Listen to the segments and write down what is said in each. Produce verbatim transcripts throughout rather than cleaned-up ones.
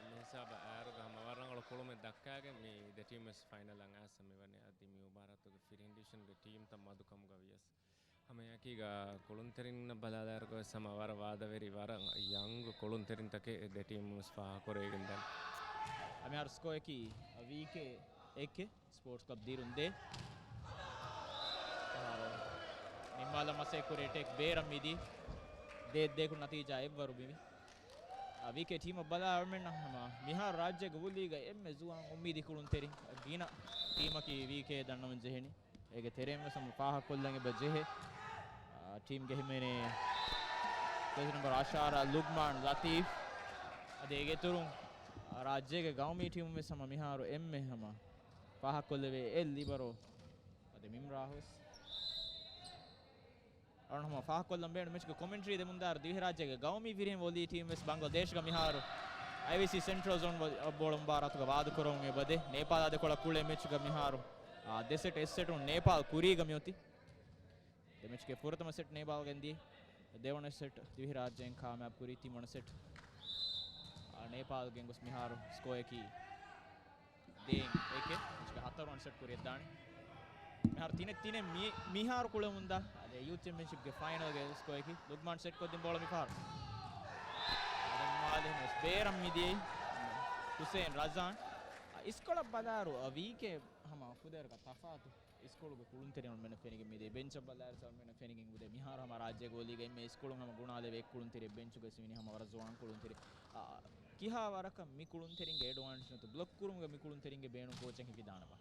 މި ހިސާބަށް އައިރުގަ ހަމަ ވަރަށް ރަނގަޅު ކުޅުމެއް ދައްކާގެން މި ދެ ޓީމް ވެސް ފައިނަލަށް އައިސް މިވަނީ. އަދި މި މުބާރާތުގެ ފިރިހެން ޑިވިޝަންގެ ޓީމްތައް މަދުކަމުގަ ވިޔަސް ހަމައެކީގަ ކުޅުންތެރިންނަށް ބަލާލާއިރުގަ ވެސް ހަމަ ވަރަށް ވާދަވެރި، ވަރަށް ޔަންގް ކުޅުންތެރިންތަކެއް ދެ ޓީމުން ވެސް ފާހަގަކުރެވިގެންދާނެ. އަމިހާރު ސްކޯއަކީ ވީކޭ އެކެއް، ސްޕޯޓްސް ކްލަބް ދިރުން ދޭ. ނިންމާލަން މަސައްކަތް ކުރި އެޓޭކް ބޭރަށް މިދީ. ދޭ ދޭކު ނަތީޖާ އެއްވަރު މިވީ. އާ، ވީކޭ ޓީމަށް ބަލާ އަޅުމެންނަށް ހަމަ މިހާރު ރާއްޖޭގެ ވޮލީގަ އެންމެ ޒުވާން އުއްމީދީ ކުޅުންތެރިން ގިނަ ޓީމަކީ ވީކޭ ދަންނަވަން ޖެހެނީ. އޭގެ ތެރެއިން ވެސް ހަމަ ފާހަގަކޮށްލަން އެބަ ޖެހޭ. އާ، ޓީމްގެ ހިމެނޭ ޖެރްސީ ނަމްބަރު އަށާރަ ލުގްމާން ލަތީފް. އަދި އޭގެ އިތުރުން، އާ، ރާއްޖޭގެ ގައުމީ ޓީމުން ވެސް ހަމަ މިހާރު އެންމެ ހަމަ ފާހަގަކޮށްލެވޭ އެއް ލިބަރޯ އަދި މިމްރާހުސް. އަޅުން ހަމަ ފާހަގަކޮށްލަން ބޭނުން މެޗުގެ ކޮމެންޓްރީ ދެމުންދާއިރު ދިވެހިރާއްޖޭގެ ގައުމީ ފިރިހެން ވޮލީ ޓީމް ވެސް ބަންގްލަދޭޝްގަ މިހާރު އައިވީސީ ސެންޓްރަލް ޒޯން ވޮ-، ބޯޅަ މުބާރާތުގަ ވާދަކުރަމުން އެބަދޭ. ނޭޕާލާ ދެކޮޅަށް ކުޅޭ މެޗުގަ މިހާރު، އާ، ދެ ސެޓް އެއް ސެޓުން ނޭޕާލް ކުރީގަ މިއޮތީ. ދެ މެޗުގެ ފުރަތަމަ ސެޓް ނޭޕާލް ގެންދިޔަ. ދެވަނަ ސެޓް ދިވެހިރާއްޖެއިން ކާމިޔާބު ކުރީ. ތިންވަނަ ސެޓް، އާ، ނޭޕާލް ގެންގޮސް މިހާރު ސްކޯއަކީ ދޭއް އެކެއް. މެޗުގެ ހަތަރުވަނަ ސެޓް ކުރިއަށްދާނެ. މިހާރު ތިނެއް ތިނެއް މި-، މިހާރު ކުޅެމުންދާ އަދި ޔޫތު ޗެމްޕިއަންޝިޕްގެ ފައިނަލްގެ ސްކޯއަކީ. ލުގްމާން ސެޓް ކޮށްދިން ބޯޅަ މިފަހަރު. އަދި މާލެ ހެސް ބޭރަށް މިދިޔައީ ހުސެއިން ރަޒާން. އިސްކޮޅަށް ބަލާއިރު ވީކޭ ހަމަ ފުދޭވަރަކަށް ތަފާތު. އިސްކޮޅުގެ ކުޅުންތެރިން އަޅުމެންނަށް ފެނިގެން މިދޭ. ބެންޗަށް ބަލާއިރު އަޅުމެންނަށް ފެނިގެން މިދޭ. މިހާރު ހަމަ ރާއްޖޭގެ ވޮލީގަ އެންމެ އިސްކޮޅުން ހަމަ ގުނާލެވޭ އެއް ކުޅުންތެރި ބެންޗުގަ ސިވިނީ ހަމަ ވަރަށް ޒުވާން ކުޅުންތެރި. އާ، ކިހާ ވަރަކަށް މި ކުޅުންތެރިންގެ އެޑްވާންޓޭޖް ނުވަތަ ބްލޮކް ކުރުމުގެ މި ކުޅުންތެރިންގެ ބޭނުން ކޯޗަށް ހެކިދާނެބާ؟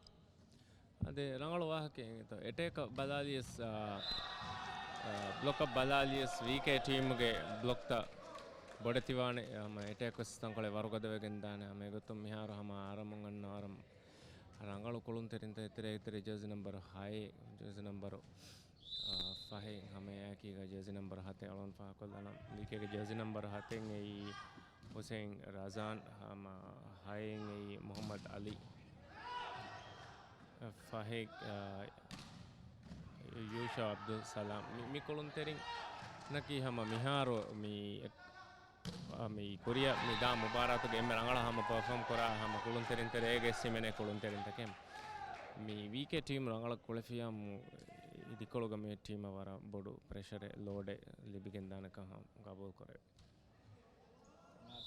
އަދި ރަނގަޅު ވާހަކައެއް. އެތައް އެޓޭކަށް ބަލާލިޔަސް، އާ، އާ، ބްލޮކަށް ބަލާލިޔަސް ވީކޭ ޓީމުގެ ބްލޮކްތައް ބޮޑެތިވާނެ. ހަމަ އެޓޭކް ވެސް ތަންކޮޅެއް ވަރުގަދަވެގެން ދާނެ. ހަމަ އެގޮތުން މިހާރު ހަމަ އަރަމުން އަންނަ ވަރަށް ރަނގަޅު ކުޅުންތެރިންތައް އެތެރެ އެތެރެ ޖެރްސީ ނަމްބަރު ހައެއް، ޖެރްސީ ނަމްބަރު، އާ، ފަހެއް ހަމައެއާއެކީގަ ޖެރްސީ ނަމްބަރު ހަތެއް އަޅުން ފާހަގަކޮށްލަން. ވީކޭގެ ޖެރްސީ ނަމްބަރު ހަތެއް އެއީ ހުސެއިން ރަޒާން، ހަމަ ހައެއް އެއީ މުހައްމަދު އަލީ. ފަހެއް، އާ، ޔޫޝާ އަބްދުލް ސަލާމް. މި، މި ކުޅުންތެރިންނަކީ ހަމަ މިހާރު މި އާ، މި ކުރިއަށް މި ދާ މުބާރާތުގެ އެންމެ ރަނގަޅަށް ހަމަ ޕަރފޯމް ކުރާ ހަމަ ކުޅުންތެރިން ތެރޭގަ ސިމެނޭ ކުޅުންތެރިންތަކެއް. މި ވީކޭ ޓީމް ރަނގަޅަށް ކުޅެފިއްޔާ މު-، އިދިކޮޅުގަ މި ޓީމަށް ވަރަށް ބޮޑު ޕްރެޝަރެއް، ލޯޑެއް ލިބިގެންދާނެކަން ހަމަ ގަބޫލު ކުރޭ.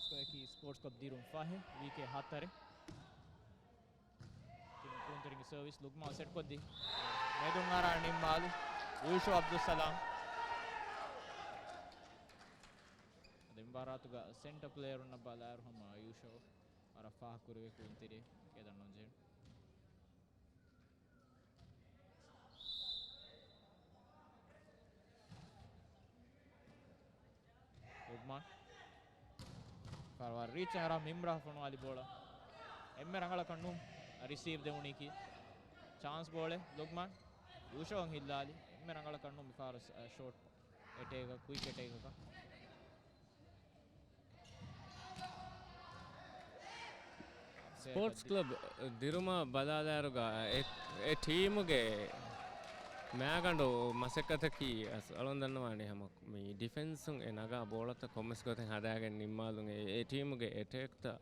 ސްކޯއަކީ ސްޕޯޓްސް ކްލަބް ދިރުން ފަހެއް، ވީކޭ ހަތަރެއް. ތިން ކުޅުންތެރިންގެ ސަރވިސް ލުގްމާ ސެޓްކޮށްދީ. މެދުން އަރާ ނިންމާލި ޔޫޝޯ އަބްދުއްސަލާމް. އަދި މުބާރާތުގަ ސެންޓަ ޕްލޭޔަރުންނަށް ބަލާއިރު ހަމަ ޔޫޝޯ ވަރަށް ފާހަގަކުރެވޭ ކުޅުންތެރިއެއް ކޭދަން ނުޖެހެން. ލުގްމާން. ފަރުވާ ރީޗް އަރާ މިމްރާ ފޮނުވާލި ބޯޅަ. އެންމެ ރަނގަޅަކަށް ނޫން ރިސީވް ދެވުނީކީ. ޗާންސް ބޯޅެއް ލުގްމާން. ޔޫޝޯ ހިއްލާލި. އެންމެ ރަނގަޅަކަށް ނޫން މިފަހަރު ސް-، ޝޯޓް އެޓޭކަކަށް، ކުއިކް އެޓޭކަކަށް. ސްޕޯޓްސް ކްލަބް ދިރުމަށް ބަލާލާއިރުގަ އެ، އެ ޓީމުގެ މައިގަނޑު މަސައްކަތަކީ އަސް އަޅުން ދަންނަވާނީ ހަމަ މި ޑިފެންސުން އެ ނަގާ ބޯޅަތައް ކޮންމެސް ގޮތެއް ހަދާގެން ނިންމާލުން. އެ، އެ ޓީމުގެ އެޓޭކްތައް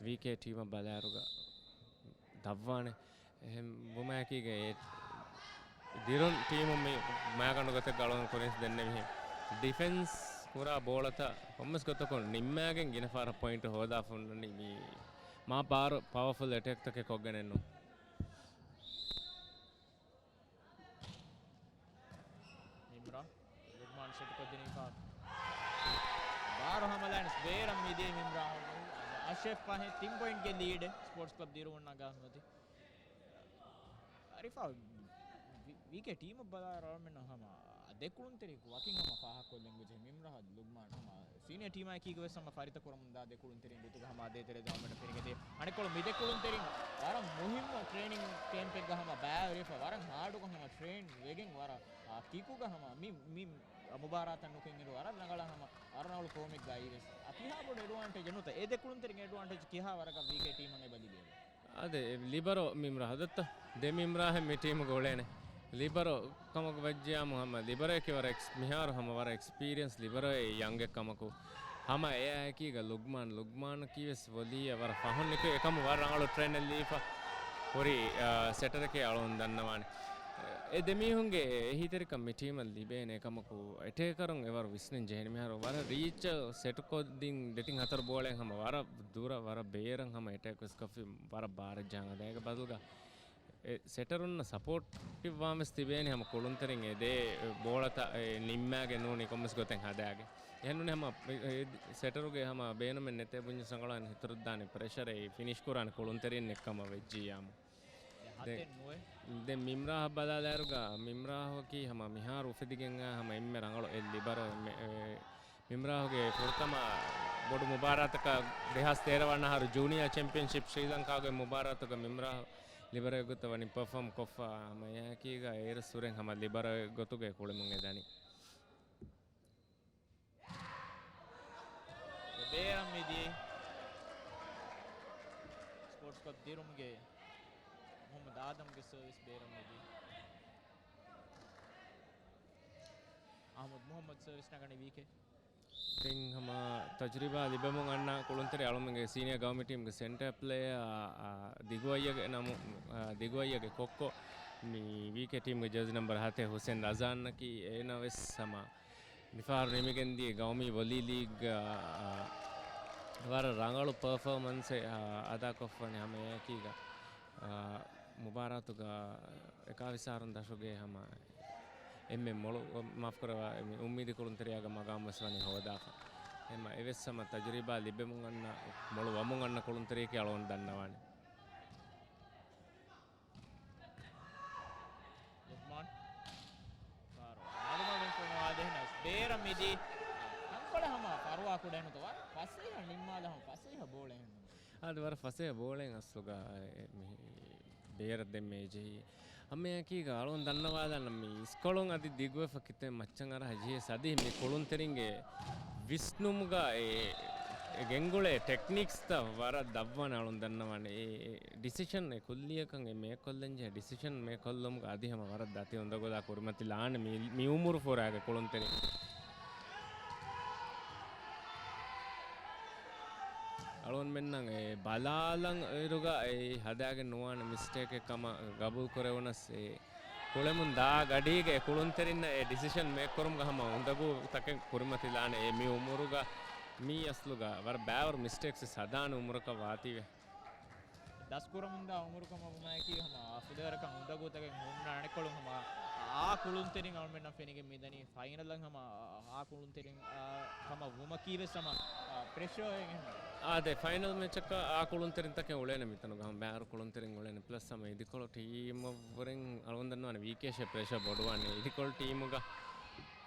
ވީކޭ ޓީމަށް ބަލާއިރުގަ ދަށްވާނެ. އެހެން ވުމާއެކީގަ އެ ދިރުން ޓީމުން މި މައިގަނޑު ގޮތެއް އަޅުގަނޑު ކުރިންސް ދެންނެވިހެން. ޑިފެންސް ކުރާ ބޯޅަތައް ކޮންމެސް ގޮތަކުން ނިންމާގެން ގިނަ ފަހަރަށް ޕޮއިންޓު ހޯދާފަ ހުންނަނީ މީ މާ ބާރު ޕަވަފުލް އެޓޭކްތަކެއް ކޮށްގެނެއްނު. މިމްރާ ލުގްމާން ސެޓްކޮށްދިނީ ފާ. ބާރު ހަމަލާންސް ބޭރަށް މިދީ މިމްރާ. އަށެއް ފަހެއް ތިން ޕޮއިންޓްގެ ލީޑެއް ސްޕޯޓްސް ކްލަބް ދިރުން ނަގާ ނުވަތި. އަރިފާ، ވީ-، ވީކޭ ޓީމަށް ބަލާއިރު އަޅުމެންނަށް ހަމަ ދެ ކުޅުންތެރި ވަކިން ހަމަ ފާހަގަކޮށްލަން ގުޖެ މިމްރާ ލުގްމާން ހަމަ ސީނިއަ ޓީމާއެކީގަ ވެސް ހަމަ ފަރިތަ ކުރަމުންދާ ދެ ކުޅުންތެރިން ގޮތުގަ ހަމަ ދޭތެރޭ ޖަހަމެން ފެނިގެންދޭ. އަނެއްކޮޅު މި ދެ ކުޅުންތެރިން ވަރަށް މުހިއްމު ޓްރޭނިން ކޭމްޕެއްގަ ހަމަ ބައިވެރިވެފަ ވަރަށް ހާޑުގަ ހަމަ ޓްރޭން ވެގެން ވަރަށް، އާ، ކިކުގަ ހަމަ މި، މި މުބާރާތަށް ނުކެންއިރު ވަރަށް ރަނގަޅަށް ހަމަ ވަރަށް ރަނގަޅު ފޯމެއްގައި ވެސް. އާ، ކިހާ ބޮޑު އެޑްވާންޓޭޖެއް ނުވަތަ އެ ދެ ކުޅުންތެރިން އެޑްވާންޓޭޖް ކިހާ ވަރަކަށް ވީކޭ ޓީމަށް އެބަ ލިބޭ؟ އާދެ، ލިބަރޯ މިމްރާ ހަދައްތަ؟ ދެ މިމްރާހެއް މި ޓީމުގަ އުޅޭނެ. ލިބަރޯ ކަމަކު ވެއްޖިޔާމު ހަމަ ލިބަރޯއަކީ ވަރަށް އެކްސް-، މިހާރު ހަމަ ވަރަށް އެކްސްޕީރިއަންސް ލިބަރޯއެއް ޔަންގެއް ކަމަކު. ހަމަ އެއާއެކީގަ ލުގްމާން، ލުގްމާނަކީވެސް ވޮލީއަށް ވަރަށް ފަހުން ނިކުތް އެކަމު ވަރަށް ރަނގަޅު ޓްރެއިނެއް ލީފަ ހުރި، އާ، ސެޓަރެކޭ އަޅުން ދަންނަވާނެ. އެ ދެމީހުންގެ އެހީތެރިކަން މި ޓީމަށް ލިބޭނެ އެކަމަކު، އެޓޭކަރުން އެވަރު ވިސްނެން ޖެހޭނެ. މިހާރު ވަރަށް ރީޗަށް ސެޓްކޮށްދިން ދެތިން ހަތަރު ބޯޅައިން ހަމަ ވަރަށް ދުރަށް ވަރަށް ބޭރަށް ހަމަ އެޓޭކް ވެސް ކޮށްފި ވަރަށް ބާރަށް ޖަހަން ހަދާ. އޭގެ ބަދަލުގަ އެ ސެޓަރުންނަށް ސަޕޯޓިވް ވާން ވެސް ތިބޭނެ ހަމަ ކުޅުންތެރިން އެ ދޭ ބޯޅަތައް އެ ނިންމާގެން ނޫނީ ކޮންމެސް ގޮތެއް ހަދާގެން. އެހެންނޫނީ ހަމަ އެ، އެ ސެޓަރުގެ ހަމަ ބޭނުމެއް ނެތޭ ބުންޏަސް ރަނގަޅަށް ހިތުރުދާނެ ޕްރެޝަރެއް ފިނިޝް ކުރާނެ ކުޅުންތެރިން އެއްކަމަށް ވެއްޖިއްޔާމު. ދެ، ދެ މިމްރާހަށް ބަލާލާއިރުގަ މިމްރާހަކީ ހަމަ މިހާރު އުފެދިގެން އާ ހަމަ އެންމެ ރަނގަޅު އެއް ލިބަރޯ އެންމެ، އެ، މިމްރާހުގެ ފުރަތަމަ ބޮޑު މުބާރާތަކަށް ދެހާސް ތޭރަ ވަނަ އަހަރު ޖޫނިއާ ޗެމްޕިއަންޝިޕް ޝްރީލަންކާގެ މުބާރާތުގަ މިމްރާހު ލިބަރޯއެއް ގޮތަށް ވަނީ ޕަރފޯމް ކޮށްފަ ހަމަ އެއާއެކީގަ އޭރު ސުރެން ހަމަ ލިބަރޯއެއް ގޮތުގަ ކުޅެމުން އެދަނީ. ބޭރަށް މިދިޔައީ ސްޕޯޓްސް ކްލަބް ދިރުމުގެ މުހައްމަދު އާދަމްގެ ސަރވިސް ބޭރަށް މިދިޔައީ. އަޙްމަދު މުޙައްމަދު ސަރވިސް ނަގަނީ ވީކޭ. ދެން ހަމަ ތަޖުރިބާ ލިބެމުން އަންނަ ކުޅުންތެރި އަޅުމެންގެ ސީނިއާ ގައުމީ ޓީމްގެ ސެންޓަރ ޕްލޭޔާ، އާ، ދިގުއައްޔަގެ ނަމު، އާ، ދިގުއައްޔަގެ ކޮއްކޮ މި ވީކޭ ޓީމްގެ ޖާޒީ ނަމްބަރު ހަތެއް ހުސެން ރަޒާންއަކީ އޭނަ ވެސް ހަމަ މިފަހަރު ނިމިގެންދިޔަ ގައުމީ ވޮލީ ލީގްގަ، އާ، ވަރަށް ރަނގަޅު ޕަރފޯމަންސެއް، އާ، އަދާކޮށްފަނި ހަމަ އެއާއެކީގަ، އާ، މުބާރާތުގަ އެކާވީސް އަހަރުން ދަށުގެ ހަމަ އެންމެ މޮޅު، މާފުކުރައްވާ، އެންމެ އުއްމީދި ކުޅުންތެރިޔާގެ މަގާމް ވެސް ވަނީ ހޯދާފަ. އެހެންމަ އެވެސް ހަމަ ތަޖުރިބާ ލިބެމުން އަންނަ، މޮޅު ވަމުން އަންނަ ކުޅުންތެރިޔަކީ އަޅުގަނޑު ދަންނަވާނެ. ލުޤްމާން. ފާރު. މަޑުމަޑުން ފޮނުވާދޭނަސް ބޭރަށް މިދީ. ތަންކޮޅެއް ހަމަ ފަރުވާ ކުޑައެއްނުތޯ. ވަރަށް ފަސޭހަ ނިންމާލަށް ހަމަ ފަސޭހަ ބޯޅައެއް ހަމަ. އާދެ، ވަރަށް ފަސޭހަ ބޯޅައެއް އަސްލުގަ މި ބޭރަށް ދެން މޭ ޖެހީ. ހަމައެކީގަ އަޅުން ދަންނަވާލަން މި އިސްކޮޅުން އަދި ދިގުވެފަ ކިތަން މައްޗަށް އަރާ ޖެހޭ ސަދީ މި ކުޅުންތެރިންގެ ވިސްނުމުގަ އެ، އެ ގެންގުޅޭ ޓެކްނިކްސްތައް ވަރަށް ދަށްވާނެ އަޅުން ދަންނަވާނެ. އެ، އެ ޑިސިޝަން އެ ކުއްލިއަކަށް އެ މޭކޮށްލަން ޖެހޭ ޑިސިޝަން މޭކޮށްލުމުގަ އަދި ހަމަ ވަރަށް ދަތި އުނދަގުލާ ކުރިމަތިލާނެ މި، މި އުމުރު ފުރާގެ ކުޅުންތެރިން. އަޅުގަނޑުމެންނަށް އެ ބަލާލަން އިރުގަ އެ ހަދާގެން ނުވާނެ މިސްޓޭކެއް ކަމަށް ގަބޫލު ކުރެވުނަސް، އެ ކުޅެމުން ދާ ގަޑީގަ އެ ކުޅުންތެރިންނަށް އެ ޑިސިޝަން މޭކް ކުރުމުގަ ހަމަ އުނދަގޫ ތަކެއް ކުރިމަތިލާނެ. އެ މި އުމުރުގަ މީ އަސްލުގަ ވަރަށް ބައިވަރު މިސްޓޭކްސް ހަދާނެ އުމުރަކަށް ވާތީވެ. ދަސްކުރަމުންދާ އުމުރު ކަމަށް ވުމާއެކީ ހަމަ ފުދޭވަރަކަށް އުނދަގޫތަކެއް ހުންނަ އަނެއްކޮޅުން ހަމަ އާ ކުޅުންތެރިން އަޅުމެންނަށް ފެނިގެން މިދަނީ ފައިނަލަށް ހަމަ އާ ކުޅުންތެރިން، އާ، ކަމަށް ވުމަކީ ވެސް ހަމަ، އާ، ޕްރެޝަރެއް އެހެން. އާދެ، ފައިނަލް މެޗަކަށް އާ ކުޅުންތެރިންތަކެއް އުޅޭނެ މިތަނުގަ ހަމަ ބައިވަރު ކުޅުންތެރިން އުޅޭނެ. ޕްލަސް ހަމަ އިދިކޮޅު ޓީމަށްވުރެން އަޅުގަނޑު ދަންނަވާނެ ވީކޭއަށް ޕްރެޝަރ ބޮޑުވާނެ އިދިކޮޅު ޓީމުގަ.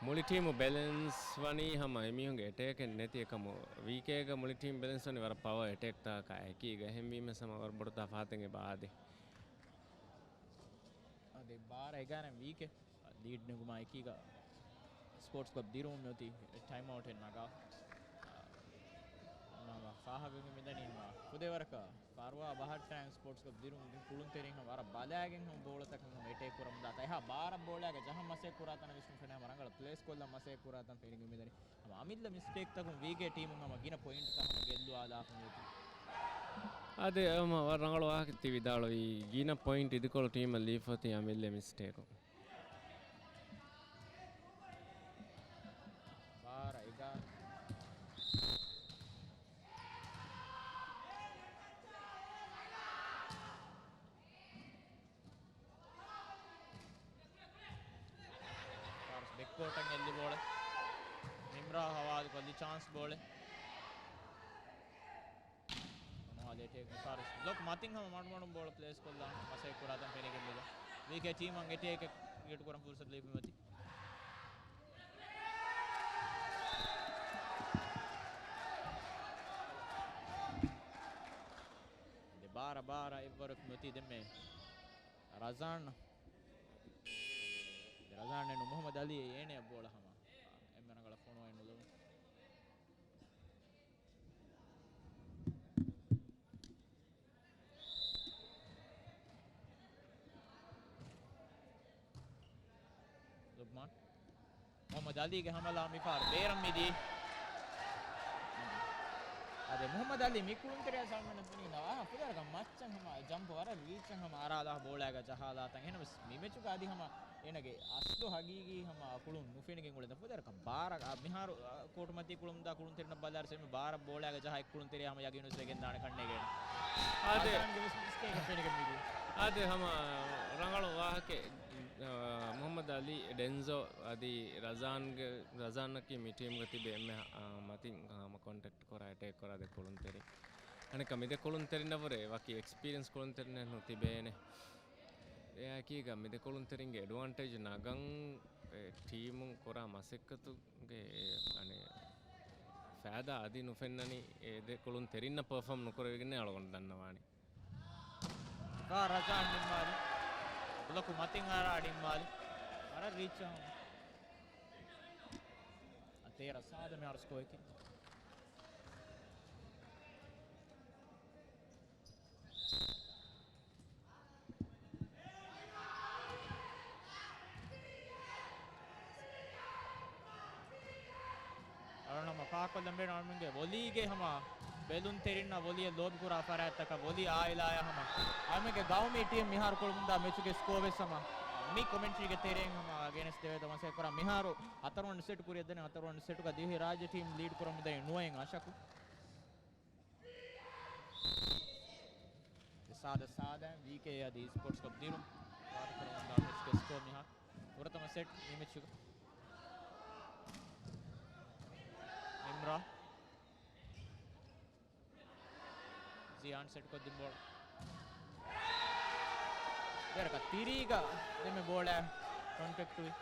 މުޅި ޓީމު ބެލެންސް ވަނީ ހަމަ އެމީހުންގެ އެޓޭކެއް ނެތި އެކަމު. ވީކޭގަ މުޅި ޓީމް ބެލެންސް ވަނީ ވަރަށް ޕަވަރ އެޓޭކްތަކާ އެކީގަ. އެހެންވީމަ ހަމަ ވަރަށް ބޮޑު ތަފާތެއް އެބަ އާދޭ. އާދެ، ބާރަ އެގާރަ ވީކޭ ލީޑް ނެގުމާ އެކީގަ ސްޕޯޓްސް ކްލަބް ދިރުމު މިއޮތީ ޓައިމް އައުޓެއް ނަގާ. ފާހަގަވެގެން މިދަނީ ހަމަ ފުދޭވަރަކަށް ފަރުވާ ބަހައްޓާ ސްޕޯޓްސް ކްލަބް ދިރުމުގެ ކުޅުންތެރިން ވަރަށް ބަލާގެން ހަމަ ބޯޅަތަކަށް ހަމަ އެޓޭކް ކުރަމުން ދާތާ. އެހާ ބާރަށް ބޯޅައިގަ ޖަހަން މަސޭ ކުރާތަނަށް ވިސްނުން ފެނޭ ހަމަ ރަނގަޅަށް ޕްލޭސް ކޮށްލަން މަސޭ ކުރާތަން ފެނިގެން މިދަނީ. ހަމަ އަމިއްލަ މިސްޓޭކްތަކުން ވީގޭ ޓީމުން ހަމަ ގިނަ ޕޮއިންޓްތައް ހަމަ ގެއްލުވާލާފަ މިއޮތީ. އާދެ، ހަމަ ވަރަށް ރަނގަޅު ވާހަކަ ތި ވިދާޅުވީ. ގިނަ ޕޮއިންޓް އިދިކޮޅު ޓީމަށް ލީފަ އޮތީ އަމިއްލަ މިސްޓޭކު. ބާރަ އެގާރަ. ފާރިސް ބެކްކޯޓަށް އެއްލި ބޯޅަ. މިމްރާ ހަވާލުކޮށްލި ޗާންސް ބޯޅަ. ނުވާލޭޓޭ ފާރިސް ބްލޮކް މަތިން ހަމަ މަޑުމަޑުން ބޯޅަ ޕްލޭސް ކޮށްލާ މަސޭ ކުރާތަން ފެނިގެން މިދަނީ. ވީކޭ ޓީމަށް އެޓޭކެއް ކްރިއޭޓް ކުރަން ފުރުސަތު ލިބި މިއޮތީ. ދެ ބާރަ ބާރަ އެއްވަރަކު މިއޮތީ ދެންމެ ރަޒާން. ރަޒާން ނޫން މުހައްމަދު އަލީ އޭނެ ބޯޅަ ހަމަ އެންމެ ރަނގަޅަށް ފޮނުވައި ނުލެވުނު. ލުޤްމާން. މުހައްމަދު އަލީގެ ހަމަލާ މިފަހަރު ބޭރަށް މިދީ. އަދި މުޙައްމަދު އަލީ މި ކުޅުންތެރިޔާ ސަލްމަނަށް ފެނި ނަވާހަށް ފުދޭވަރަކަށް މައްޗަށް ހަމަ ޖަމްޕް ވަރަށް ރީޗަށް ހަމަ އަރާލާ ބޯޅައިގަ ޖަހާލާތަން. އެހެނަސް މި މެޗުގަ އަދި ހަމަ އޭނަގެ އަސްލު ހަގީގީ ހަމަ ކުޅުން ނުފެނިގެން އުޅެން ފުދޭވަރަކަށް ބާރަށް އަ، މިހާރު އަ، ކޯޓު މަތީ ކުޅުން ދާ ކުޅުންތެރިންނަށް ބަލާއިރު ސެމި ބާރަށް ބޯޅައިގަ ޖަހާ އެއް ކުޅުންތެރިޔާ ހަމަ ޔަގީނުވެސް ވެގެން ދާނެ ކަންނޭނގެ. އާދެ. އާޒާންގެ ވެސް މިސްޓޭކެއް ފެނިގެން މިދިޔަ. އާދެ ހަމަ ރަނގަޅު ވާހަކައެއް. އާ، މުޙައްމަދު އަލީ، ޑެންޒޯ އަދި ރަޒާންގެ، ރަޒާންއަކީ މި ޓީމްގަ ތިބެ އެންމެ ހަ-، އާ، މަތިން ހަމަ ކޮންޓެކްޓް ކުރާ، އެޓޭކް ކުރާ ދެ ކުޅުންތެރިން. އަނެއްކާ މި ދެ ކުޅުންތެރިންނަށްވުރެ ވަކި އެކްސްޕީރިއެންސް ކުޅުންތެރިން ނުތިބޭނެ. އެއާއެކީގަ މި ދެ ކުޅުންތެރިންގެ އެޑްވާންޓޭޖް ނަގަން އެ ޓީމުން ކުރާ މަސައްކަތުގެ އަނެއް ފައިދާ އަދި ނުފެންނަނީ އެ ދެ ކުޅުންތެރިންނަށް ޕަރފޯމް ނުކުރެވިގެން އަޅުގަނޑު ދަންނަވާނީ. ފާ ރަޒާން ނިންމާލި. ބްލޮކު މަތިން އަރާ ނިންމާލި. ވަރަށް ރީޗް އަހަން. އަ، ތޭރަ ސާދަ މިހާރު ސްކޯއަކީ. އަޅުނަމަ ފާހަގަކޮށްލަން ބޭނުން އަޅުމެންގެ ވޮލީގެ ހަމަ ބެލުންތެރިންނަށް ވޮލީއަށް ލޯބިކުރާ ފަރާތްތަކަށް ވޮލީ އާއިލާޔާ ހަމަ އަޅުމެންގެ ގައުމީ ޓީމް މިހާރު ކުޅުމުންދާ މެޗުގެ ސްކޯ ވެސް ހަމަ މި ކޮމެންޓްރީގެ ތެރެއިން ހަމަ ގެނެސްދެވޭތޯ މަސައްކަތް ކުރާ. މިހާރު ހަތަރުވަނަ ސެޓް ކުރިއަށްދަނީ ހަތަރުވަނަ ސެޓުގަ ދިވެހި ރާއްޖެ ޓީމް ލީޑް ކުރަމުންދަނީ ނުވައެއް އަށަކު. ސާދަ ސާދައިން ވީކޭ އަދި ސްޕޯޓްސް ކްލަބް ދިރުން ވާދަކުރަމުންދާ މެޗުގެ ސްކޯ މިހާ ފުރަތަމަ ސެޓް މި މެޗުގަ. އިމްރާ. ޒިޔާން ސެޓްކޮށްދިން ބޯޅަ. ދެރަކަށް ތިރީގަ ދެމެ ބޯޅަ ކޮންޓެކްޓުވި.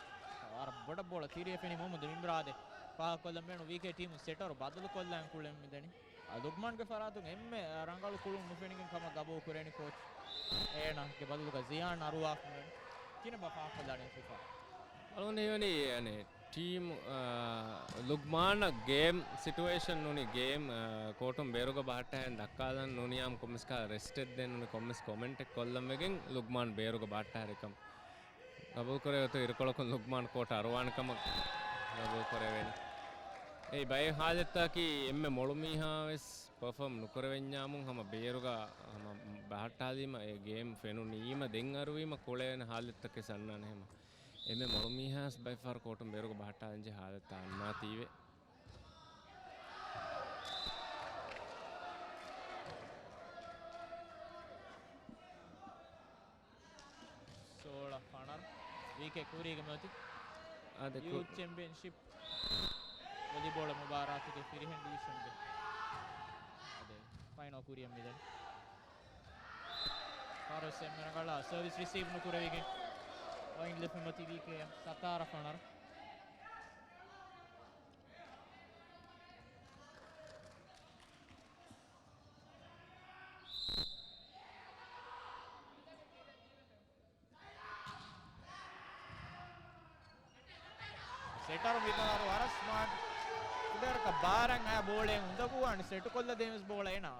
ވަރަށް ބޮޑަށް ބޯޅަ ތިރިއަށް ފެނި މުހައްމަދު އިމްރާދެ. ފާހަގަކޮށްލަން ބޭނުން ވީކޭ ޓީމު ސެޓަރު ބަދަލުކޮށްލަން ކުޅެން މިދަނީ. އާ، ލުގްމާންގެ ފަރާތުން އެންމެ، އާ، ރަނގަޅު ކުޅުން ނުފެނިގެން ކަމަށް ގަބޫލު ކުރެވެނީ ކޯޗް. އޭނާގެ ބަދަލުގަ ޒިޔާން އަރުވާފަ މިވެނީ. ކިހިނެއްބާ ފާހަގަކޮށްލާނީ ފިފާ؟ އަޅުގަނޑު ހީވަނީ، އަނެއް، ޓީމް، އާ، ލުގްމާނަށް ގޭމް ސިޓުއޭޝަން ނޫނީ ގޭމް، އާ، ކޯޓުން ބޭރުގަ ބަހައްޓައިގެން ދައްކާލަން ނޫނިއްޔާމު ކޮންމެސް ކަހަލަ ރެސްޓެއް ދޭން ނޫނީ ކޮންމެސް ކޮމެންޓެއް ކޮށްލަން ވެގެން ލުގްމާން ބޭރުގަ ބަހައްޓާ ހުރިކަން ގަބޫލުކުރެވޭތޯ އިރުކޮޅަކުން ލުގްމާން ކޯޓަށް އަރުވާނެ ކަމަށް ގަބޫލުކުރެވޭނެ. އެއީ ބައެއް ހާލަތްތަކީ އެންމެ މޮޅު މީހާ ވެސް ޕަރފޯމް ނުކުރެވެންޏާމުން ހަމަ ބޭރުގަ ހަމަ ބަހައްޓާލީމަ އެ ގޭމް ފެނުނީމަ ދެން އަރުވީމަ ކުޅޭނެ ހާލަތްތަކެއް ސަންނާނެ ހަމަ. އެންމެ މޮޅު މީހާ ވެސް ބައެއްފަހަރު ކޯޓުން ބޭރުގަ ބަހައްޓާލަންޖެހޭ ހާލަތްތައް އަންނާތީވެ. ސޯޅަ ފަނަރަ. ވީކޭ ކުރީގަ މިއޮތީ. އާދެ، ކު- ޔޫތު ޗެމްޕިއަންޝިޕް ވޮލީބޯޅަ މުބާރާތުގެ ފިރިހެން ޑިވިޝަންގެ. އާދެ، ފައިނަލް ކުރިއަށް މިދަނީ. ފާރުވެސް އެންމެ ރަނގަޅަށް ސަރވިސް ރިސީވް ނުކުރެވިގެން ޕޮއިންޓް ލިބުމަތި ވީކޭ ސަތާރަ ފަނަރަ. ސެޓަރު މިތަނަށް ވަރަށް ސްމާޓް. ކުޑަރަކަށް ބާރަށް އައި ބޯޅައެއް އުނދަގޫވާނެ ސެޓުކޮށްލަ ދޭން ވެސް ބޯޅަ އޭނާ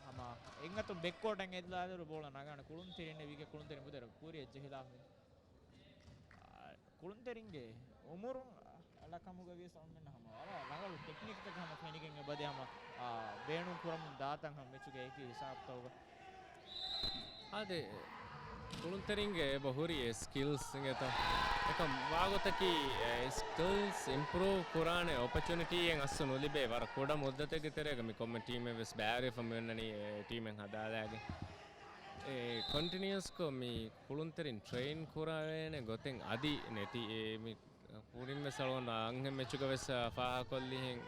ހަމަ އެއްއަތުން ބެކްކޯޓަށް އެދިލާދިރު ބޯޅަ ނަގާނެ ކުޅުންތެރިންނެއް ވީކޭ ކުޅުންތެރިން ބުދެރަ ކުރިއަށް ޖެހިލާ. ކުޅުންތެރިންގެ އުމުރުން އަޅަކަމުގަ ވިޔަސް އަޅުމެންނަށް ހަމަ ވަރަށް ރަނގަޅު ޓެކްނިކްތަކެއް ހަމަ ފެނިގެން އެބަދޭ ހަމަ، އާ، ބޭނުން ކުރަމުން ދާތަން ހަމަ މެޗުގެ އެކި ހިސާބުތަކުގަ. އާދެ، ކުޅުންތެރިންގެ އެބަ ހުރި އެ ސްކިލްސް އިނގޭތަ؟ އެކަމް ވާގޮތަކީ އެ ސްކިލްސް އިމްޕްރޫވް ކުރާނެ އޮޕަޗުނިޓީއެއް އަސްލު ނުލިބޭ. ވަރަށް ކުޑަ މުއްދަތެއްގެ ތެރޭގަ މި ކޮންމެ ޓީމެއް ވެސް ބައިވެރިވެފަ މިއޮންނަނީ އެ ޓީމެއް ހަދާލާގެން. އެ ކޮންޓިނިއުއަސްކޮށް މި ކުޅުންތެރިން ޓްރެއިން ކުރެވޭނެ ގޮތެއް އަދި ނެތި. އެ މި ކުރިން ވެސް އަޅުގަނޑު އަންހެން މެޗުގަ ވެސް ފާހަގަކޮށްލިހެން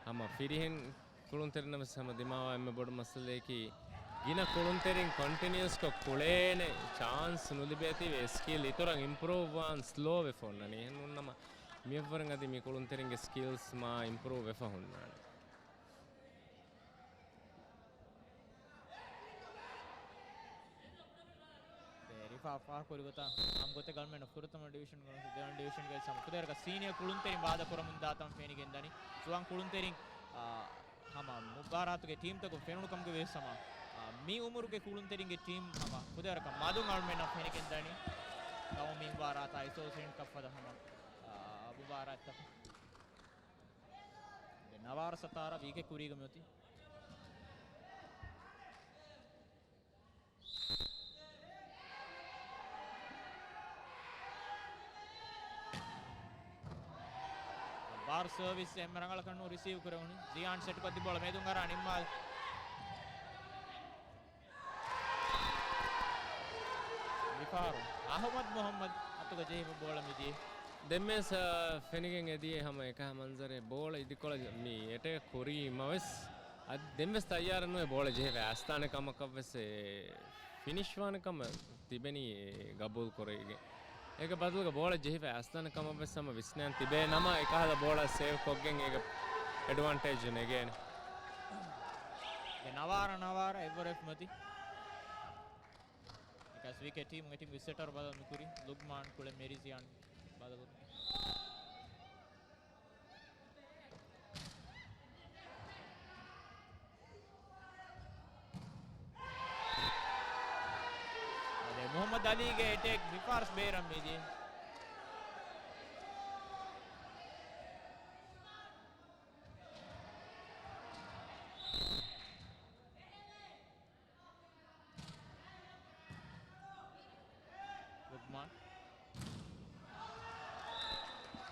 ހަމަ ފިރިހެން ކުޅުންތެރިންނަށް ވެސް ހަމަ ދިމާވާ އެންމެ ބޮޑު މައްސަލައަކީ ގިނަ ކުޅުންތެރިން ކޮންޓިނިއުއަސްކޮށް ކުޅޭނެ ޗާންސް ނުލިބޭތީވެ އެ ސްކިލް އިތުރަށް އިމްޕްރޫވް ވާން ސްލޯ ވެފަ ހުންނަނީ. އެހެން ނޫންނަމަ މިއަށްވުރެން އަދި މި ކުޅުންތެރިންގެ ސްކިލްސް މާ އިމްޕްރޫވް ވެފަ ހުންނާނެ. ރިފާ ފާހަގަކުރި ގޮތަށް ހަމަ ގޮތެއް އަޅުމެންނަށް ފުރަތަމަ ޑިވިޝަން ގޮތުން ދެވަނަ ޑިވިޝަންގެ ސަމަ ކުދޭރަކަށް ސީނިއަރ ކުޅުންތެރިން ވާދަކުރަމުން ދާތަން ފެނިގެންދަނީ. ޖުވާން ކުޅުންތެރިން، އާ، ހަމަ މުބާރާތުގެ ޓީމްތަކުން ފެނުނު ކަމުގެ ވެސް ހަމަ، އާ، މި އުމުރުގެ ކުޅުންތެރިންގެ ޓީމް ހަމަ ކުދޭރަކަށް މަދުން އަޅުމެންނަށް ފެނިގެންދަނީ. ގައުމީ މުބާރާތާ އެސޯސިއޭޝަން ކައްޕަތަށް ހަމަ، އާ، މުބާރާތްތަކުން. ދެން ނަވާރަ ސަތާރަ ވީކޭ ކުރީގަ މިއޮތީ. އާރް ސަރވިސް އެންމެ ރަނގަޅަކަށް ނޫން ރިސީވް ކުރެވުނު. ޒިޔާން ސެޓްކޮށްދިން ބޯޅަ މެދުން އަރާ ނިންމާލި. މިފަހަރު އަހުމަދު މުހައްމަދު އަތުގަ ޖެހިފަ ބޯޅަ މިދިޔަ. ދެންވެސް، އާ، ފެނިގެން އެދިޔަ ހަމަ އެކަހަ މަންޒަރެއް ބޯޅަ އިދިކޮޅަށް މި އެޓޭކް ކުރީމަވެސް، އަދި ދެންވެސް ތައްޔާރަށް ނުވެ ބޯޅަ ޖެހިފަ އައިސްދާނެ ކަމަކަށްވެސް އެ ފިނިޝް ވާނެ ކަމަށް ތިބެނީ ގަބޫލު ކުރެވިގެން. އޭގެ ބަދަލުގަ ބޯޅަ ޖެހިފަ އައިސްދާނެ ކަމަށްވެސް ހަމަ ވިސްނާން ތިބޭ ނަމަ، އެކަހަލަ ބޯޅަ ސޭވް ކޮށްގެން އޭގެ އެޑްވާންޓޭޖް ނެގޭނެ. ދެ ނަވާރަ ނަވާރަ އެއްވަރެއް މަތި. އެކަސް ވީކޭ ޓީމު، އެ ޓީމުގެ ސެޓަރު ބަދަލު ނުކުރި. ލުގްމާން ކުޅެ މެރިޒިޔާން ބަދަލު. އަދެ މުހައްމަދު އަލީގެ އެޓޭކް މިފާރު ބޭރަށް މިދިޔަ. ލުގްމާން.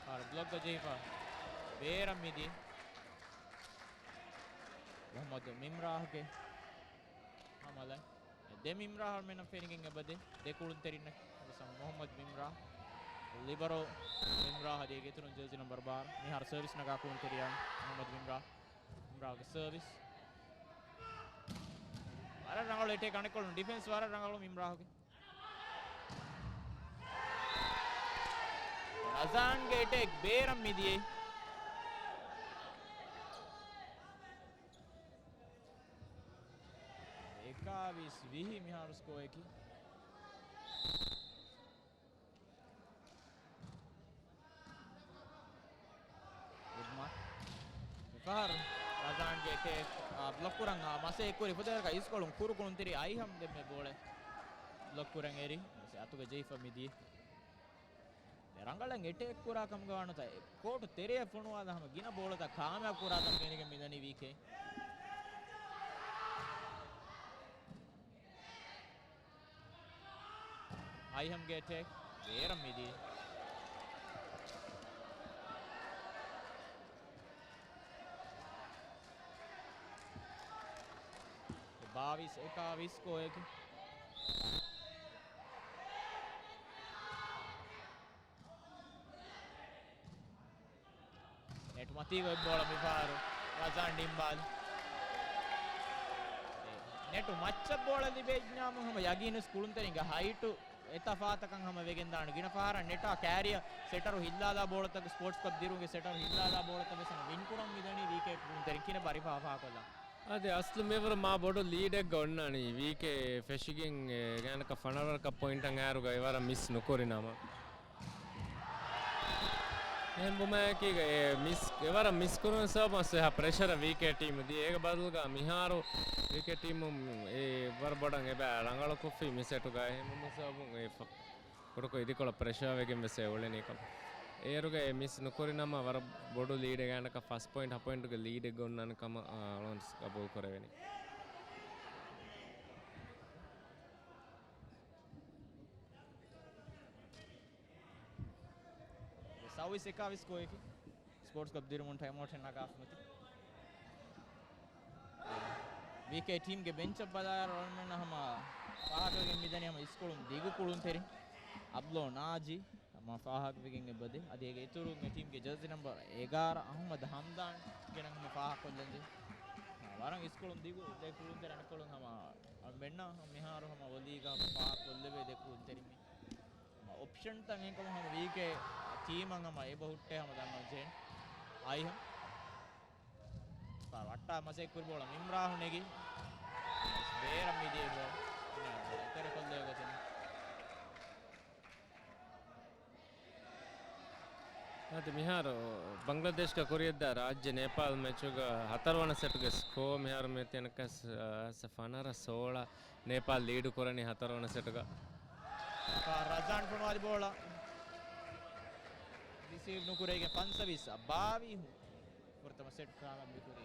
ފާރު ބްލޮކްގަ ޖެހިފަ ބޭރަށް މިދި. މުހައްމަދު މިމްރާހުގެ ހަމަލަ. ދެ މިމްރާހު މެން ފެނިގެން އެބަދޭ. ދެ ކުޅުންތެރިންނަށް މުހައްމަދު މިމްރާ. ލިބަރޯ މިމްރާ ހަދިޔަ ގެތުރުން ޖާޒީ ނަމްބަރު ބާރަ. މިހާރު ސަރވިސް ނަގާ ކުޅުންތެރިޔާ މުހައްމަދު މިމްރާ. މިމްރާގެ ސަރވިސް. ވަރަށް ރަނގަޅު އެޓޭކް އަނެއްކޮޅުން ޑިފެންސް ވަރަށް ރަނގަޅު މިމްރާހުގެ. ރަޒާންގެ އެޓޭކް ބޭރަށް މިދިޔައީ. އެކާވީސް ވިހި މިހާރު ސްކޯއަކީ. ގުޑްމާ. މިފަހަރު ރަޒާންގެ އެޓޭކް، އާ، ބްލޮކް ކުރަން، އާ، މަސައްކަތް ކުރި ފުދޭވަރަކަށް އިސްކޮޅުން ކުރު ކުޅުންތެރި އައިހަމް ދެންމެ ބޯޅަ ބްލޮކް ކުރަން އެރި. މަސެ އަތުގަ ޖެހިފަ މިދިޔަ. ރަނގަޅަށް އެޓޭކް ކުރާ ކަމުގަ ވާނުތަ، ކޯޓު ތެރެއަށް ފޮނުވާލާ ހަމަ ގިނަ ބޯޅަތައް ކާމިޔާބު ކުރާ ކަމަށް ފެނިގެން މިދަނީ ވީކޭ. އައިހަމްގެ އެޓޭކް ބޭރަށް މިދި. ބާވީސް އެކާވީސް ސްކޯއަކީ. ނެޓު މަތީގަ އޮތް ބޯޅަ މިފަހަރު ރަޒާން ޑިމްބާލް. ނެޓު މައްޗަށް ބޯޅަ ލިބޭ އިންނާމު ހަމަ ޔަގީނުސް ކުޅުންތެރިންގެ ހައިޓު އެތަފާތަކަށް ހަމަ ވެގެން ދާނެ. ގިނަ ފަހަރަށް ނެޓާ ކާރިއަށް ސެޓަރު ހިއްލާލާ ބޯޅަތަކު ސްޕޯޓްސް ކްލަބް ދިރުންގެ ސެޓަރު ހިއްލާލާ ބޯޅަތައް ވެސް ހަމަ ވިން ކުރަން މިދަނީ ވީކޭ ކުޅުންތެރިން ކިނެ ބަރިފާ ފާކޮށްލާ. އަދި އަސްލު މިވަރު މާ ބޮޑު ލީޑެއްގަ އޮންނާނީ ވީކޭ ފެށިގެން އެ ގާނަކަށް ފަނަރަ ކަށް ޕޮއިންޓަށް އައިރުގަ އެވަރަށް މިސް ނުކުރި ނަމަ. އެހެން ބުމައަކީގަ އެ މިސް، އެވަރަށް މިސްކުރުމުގެ ސަބަބުން އަސް އެހާ ޕްރެޝަރ ވީކޭ ޓީމު ދިޔަ. އޭގެ ބަދަލުގަ މިހާރު ވީކޭ ޓީމު އެ ވަރަށް ބޮޑަށް އެބަ ރަނގަޅު ކޮށްފި މި ސެޓުގަ. އެހެން ބުމުގެ ސަބަބުން އެ ފަ-، ކުޑަކޮށް އިދިކޮޅަށް ޕްރެޝަރ ވެގެން ވެސް އެ އުޅެނީ ކަމަށް. އޭރުގަ އެ މިސް ނުކުރި ނަމަ ވަރަށް ބޮޑު ލީޑެއް ގާނަކަށް ފަސް ޕޮއިންޓް ހަ ޕޮއިންޓުގެ ލީޑެއް އޮންނާނެ ކަމަށް، އާ، އަޅުގަނޑު ގަބޫލު ކުރެވެނީ. ސައުވީސް އެކާވީސް ސްކޯއަކީ. ސްޕޯޓްސް ކްލަބް ދިރުމުން ޓައިމް އައުޓެއް ނަގާފަ މަތި. ވީކޭ ޓީމްގެ ބެންޗަށް ބަލާއިރު އަޅުގަނޑުމެންނަށް ހަމަ ފާހަގަވެގެން މިދަނީ ހަމަ އިސްކޮޅުން ދިގު ކުޅުންތެރި އަބްލޯ ނާޖީ ހަމަ ފާހަގަވެގެން އެބަދޭ. އަދި އޭގެ އިތުރުން އެ ޓީމްގެ ޖާޒީ ނަމްބަރު އެގާރަ އަހުމަދު ހަމްދާން ގެނައިން ހަމަ ފާހަގަކޮށްލަންޖެހޭ. ވަރަށް އިސްކޮޅުން ދިގު ދެ ކުޅުންތެރި އަނެއްކޮޅުން ހަމަ އަޅުގަނޑުމެންނަށް މިހާރު ހަމަ އޮލީގަ ފާހަގަކޮށްލެވޭ ދެ ކުޅުންތެރިން މި އޮޕްޝަންތައް އެހެންކަމުން ހަމަ ވީކޭ ޓީމަށް ހަމަ އެބަ ހުއްޓޭ ހަމަ ދަންނަވަން ޖެހޭނެ. އައިހަމް. ވައްޓާ މަސައްކަތް ކުރި ބޯޅަ މިމްރާހު ނެގި. ބޭރަށް މިދިޔަ ބޯޅަ. ތެރެކޮށްލެވޭ ގޮތުން. އަދި މިހާރު ބަންގްލަދޭޝްގަ ކުރިޔަށްދާ ރާއްޖެ ނޭޕާލް މެޗުގަ ހަތަރުވަނަ ސެޓުގެ ސްކޯ މިހާރު މި ތިޔަނަކަސް، އަ، ފަނަރަ ސޯޅަ. ނޭޕާލް ލީޑު ކުރަނީ ހަތަރުވަނަ ސެޓުގަ. ރަޒާން ފޮނުވާލި ބޯޅަ ރިސީވް ނުކުރެވިގެން ފަންސަވީސް ބާވީހު ފުރަތަމަ ސެޓް ކާމިޔާބު ކުރީ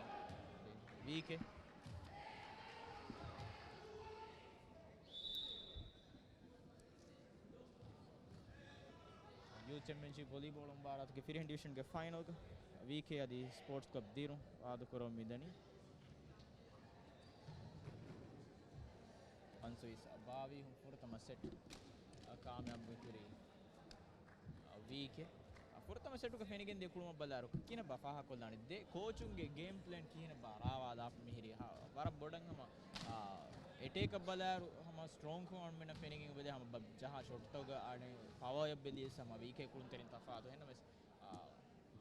ވީކޭ. ޔޫތު ޗެމްޕިއަންޝިޕް ވޮލީބޯޅަ މުބާރާތުގެ ފިރިހެން ޑިވިޝަންގެ ފައިނަލްގަ ވީކޭ އަދި ސްޕޯޓްސް ކްލަބް ދިރުން ވާދަކުރަމުން މިދަނީ. ފަންސަވީސް ބާވީސް ފުރަތަމަ ސެޓް ކާމިޔާބު ކުރީ ވީކޭ. ފުރަތަމަ ސެޓުގަ ފެނިގެން ދިޔަ ކުޅުމަށް ބަލާއިރު ކިހިނެއްބާ ފާހަގަކޮށްލާނެ؟ ދެ ކޯޗުންގެ ގޭމް ޕްލޭން ކިހިނެއްބާ ރާވާލާފަ މިހިރީ؟ ހަ، ވަރަށް ބޮޑަށް ހަމަ، އާ، އެޓޭކަށް ބަލާއިރު ހަމަ ސްޓްރޯންކަމަށް އަންމެނަށް ފެނިގެން އުޅޭ ހަމަ ބަ-، ޖަހާ ޝޮޓްތަކުގަ އަނެއް ޕަވަރ އެބިލިޓީސް ހަމަ ވީކޭ ކުޅުންތެރިން ތަފާތު. އެހެންނަމަވެސް، އާ،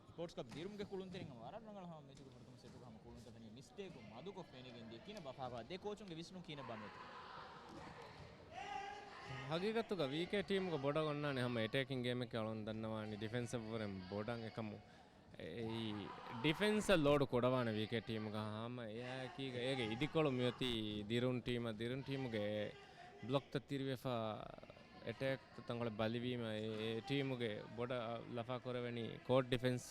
ސްޕޯޓްސް ކްލަބް ދިރުމުގެ ކުޅުންތެރިން ވަރަށް ރަނގަޅަށް ހަމަ މެޗުގެ ފުރަތަމަ ސެޓުގަ ހަމަ ކުޅުންތަކަށް މިސްޓޭކު މަދުކޮށް ފެނިގެން ދިޔަ ކިހިނެއްބާ ފާހަގަކޮށް ދެ ކޯޗުންގެ ވިސްނުން ކިހިނެއްބާ މިއޮތީ؟ ހަގީގަތުގަ ވީކޭ ޓީމުގަ ބޮޑަށް އޮންނާނެ ހަމަ އެޓޭކިން ގޭމެއްގެ އަޅުން ދަންނަވާނީ ޑިފެންސަށްވުރެން ބޮޑަށް އެކަމު އެއީ ޑިފެންސަށް ލޯޑު ކުޑަވާނެ ވީކޭ ޓީމުގަ ހަމަ އެއާއެކީގަ އޭގެ އިދިކޮޅު މިއޮތީ ދިރުން ޓީމަށް. ދިރުން ޓީމުގެ ބްލޮކްތައް ތިރިވެފަ އެޓޭކް ތަންކޮޅެއް ބަލިވީމަ އެ، އެ ޓީމުގެ ބޮޑަށް ލަފާ ކުރެވެނީ ކޯޓް ޑިފެންސް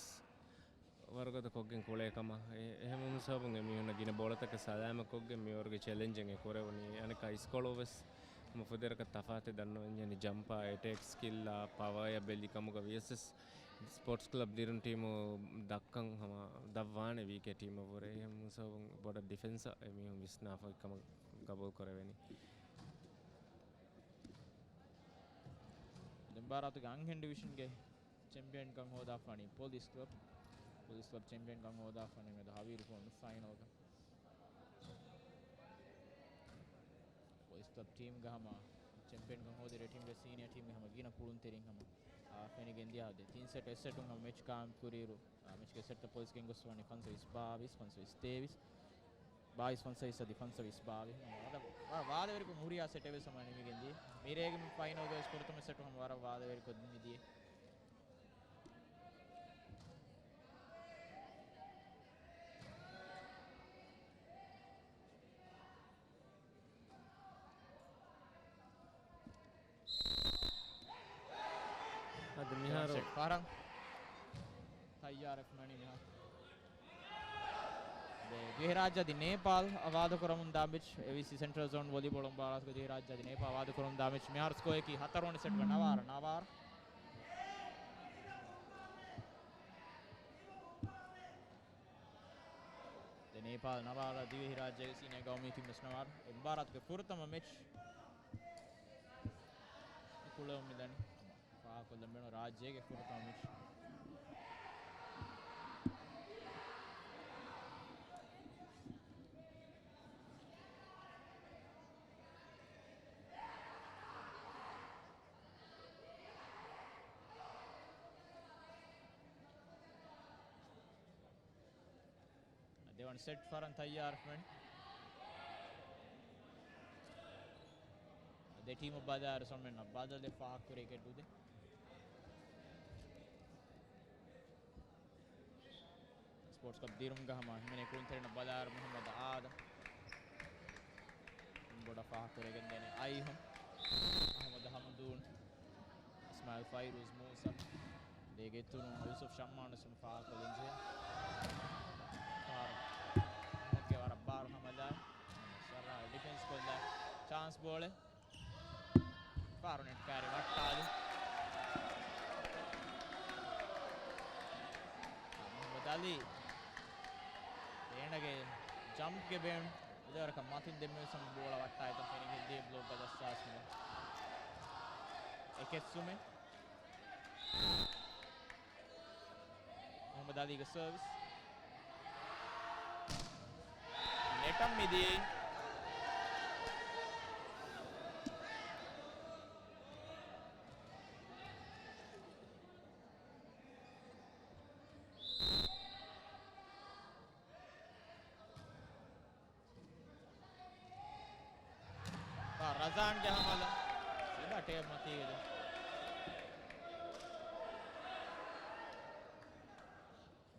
ވަރުގަދަ ކޮށްގެން ކުޅޭ ކަމަށް. އެ، އެހެންވުމު ސަބަބުން އެމީހުންނަށް ގިނަ ބޯޅަތަކެއް ސަލާމަތް ކޮށްގެން މިވަރުގެ ޗެލެންޖެއް އެ ކުރެވުނީ. އަނެއްކާ އިސްކޮޅު ވެސް ހަމަ ފުދޭވަރަކަށް ތަފާތެއް ދަންނަވަންޏަނީ ޖަމްޕާ އެޓޭކް ސްކިލްއާ ޕަވަރއާ ބެލި ކަމުގަ ވިޔަސް ސްޕޯޓްސް ކްލަބް ދިރުން ޓީމު ދައްކަން ހަމަ ދަށްވާނެ ވީކޭ ޓީމަށްވުރެ. އެހެންވުމު ސަބަބުން ބޮޑަށް ޑިފެންސަށް އެމީހުން ވިސްނާފަ ކަމަށް ގަބޫލު ކުރެވެނީ. ދެން މުބާރާތުގެ އަންހެން ޑިވިޝަންގެ ޗެމްޕިއަންކަން ހޯދާފާނީ ޕޮލިސް ކްލަބް. ޕޮލިސް ކްލަބް ޗެމްޕިއަންކަން ހޯދާފާނީ މެދު ހަވީރު ފޯނު ފައިނަލްގަ. ޕޮލިސް ކްލަބް ޓީމްގަ ހަމަ ޗެމްޕިއަންކަން ހޯދި ރޭޓިންގ ސީނިއާ ޓީމްގެ ހަމަ ގިނަ ކުޅުންތެރިން ހަމަ، އާ، ފެނިގެން ދިޔަ ދެ ތިން ސެޓް އެއް ސެޓުން ހަމަ މެޗް ކާމި ކުރިއިރު، އާ، މެޗްގެ ސެޓްތައް ޕޮލިސް ގެންގޮސްފާނީ ފަންސަވީސް ބާވީސް، ފަންސަވީސް ތޭވީސް، ބާވީސް ފަންސަވީސް އަދި ފަންސަވީސް ބާވީސް. ވަރަށް ވާ-، ވާދަވެރިކޮށް ހުރިހާ ސެޓެއް ވެސް ހަމަ ނިމިގެން ދިޔަ. މިރޭގެ ފައިނަލްގެ ވެސް ފުރަތަމަ ސެޓު ހަމަ ވަރަށް ވާދަވެރިކޮށް ނިމިދިޔަ. އަދި މިހާރު ފަހަރަށް ތައްޔާރަށް ވަނީ މިހާރު. ދިވެހިރާއްޖެ އަދި ނޭޕާލް ވާދަ ކުރަމުންދާ މެޗް، އޭވީސީ ސެންޓްރަލް ޒޯން ވޮލީބޯޅަ މުބާރާތުގަ ދިވެހިރާއްޖެ އަދި ނޭޕާލް ވާދަ ކުރަމުންދާ މެޗް. މިހާރު ސްކޯއަކީ ހަތަރުވަނަ ސެޓްގަ ނަވާރަ، ނަވާރަ. ދެ ނޭޕާލް ނަވާރަ، ދިވެހިރާއްޖޭގެ ސީނިއާ ގައުމީ ޓީމް ވެސް ނަވާރަ. އެ މުބާރާތުގެ ފުރަތަމަ މެޗް ކުޅެވުމަށް މިދަނީ. ފާހަގަކޮށްލަން ބޭނުން ރާއްޖޭގެ ފުރަތަމަ މެޗް. ދެވަނަ ސެޓް ފަހަރަށް ތައްޔާރަށް ވަނީ. ދެ ޓީމު ބަލާއިރު ސޮންމެންނަށް ބަދަލެއް ފާހަގަކުރީ ކެއްޑޫދެ. ސްޕޯޓްސް ކްލަބް ދިރުމްގަ ހަމަ ހިމެނޭ ކުޅުންތެރިންނަށް ބަލާއިރު މުހައްމަދު އާދަމް. ބޮޑަށް ފާހަގަކުރެވިގެންދޭނެ އައިހުން، އަހުމަދު ހަމްދޫން، އިސްމާއިލް ފައިރޫޒް މޫސަ، ދޭގެ އިތުރުން ޔޫސުފް ޝައްމާން ވެސް ފާހަގަކޮށްލަންޖެހޭ. ފާރު މުހައްމަދުގެ ވަރަށް ބާރު ހަމަލާ، ޝައްރާ ޑިފެންސް ކޮށްލާ ޗާންސް ބޯޅެއް. ފާރު ނެޓްކާރި ވައްޓާލި. މުހައްމަދު އަލީ އޭނަގެ ޖަމްޕްގެ ބޭން އެދެވަރަކަށް މަތިން ދެންމެވެސް ހަމަ ބޯޅަ ވައްޓާ އެތަން ފެނިގެން ދިޔަ ބްލޮކްގަ ޖައްސާސް މުލަ. އެކެއްސުމެއް. މުހައްމަދު އަލީގެ ސަރވިސް. ނެޓަށް މިދިޔައީ. ރަޒާންގެ ހަމަލަ ސިލަޓޭ މަތީގެ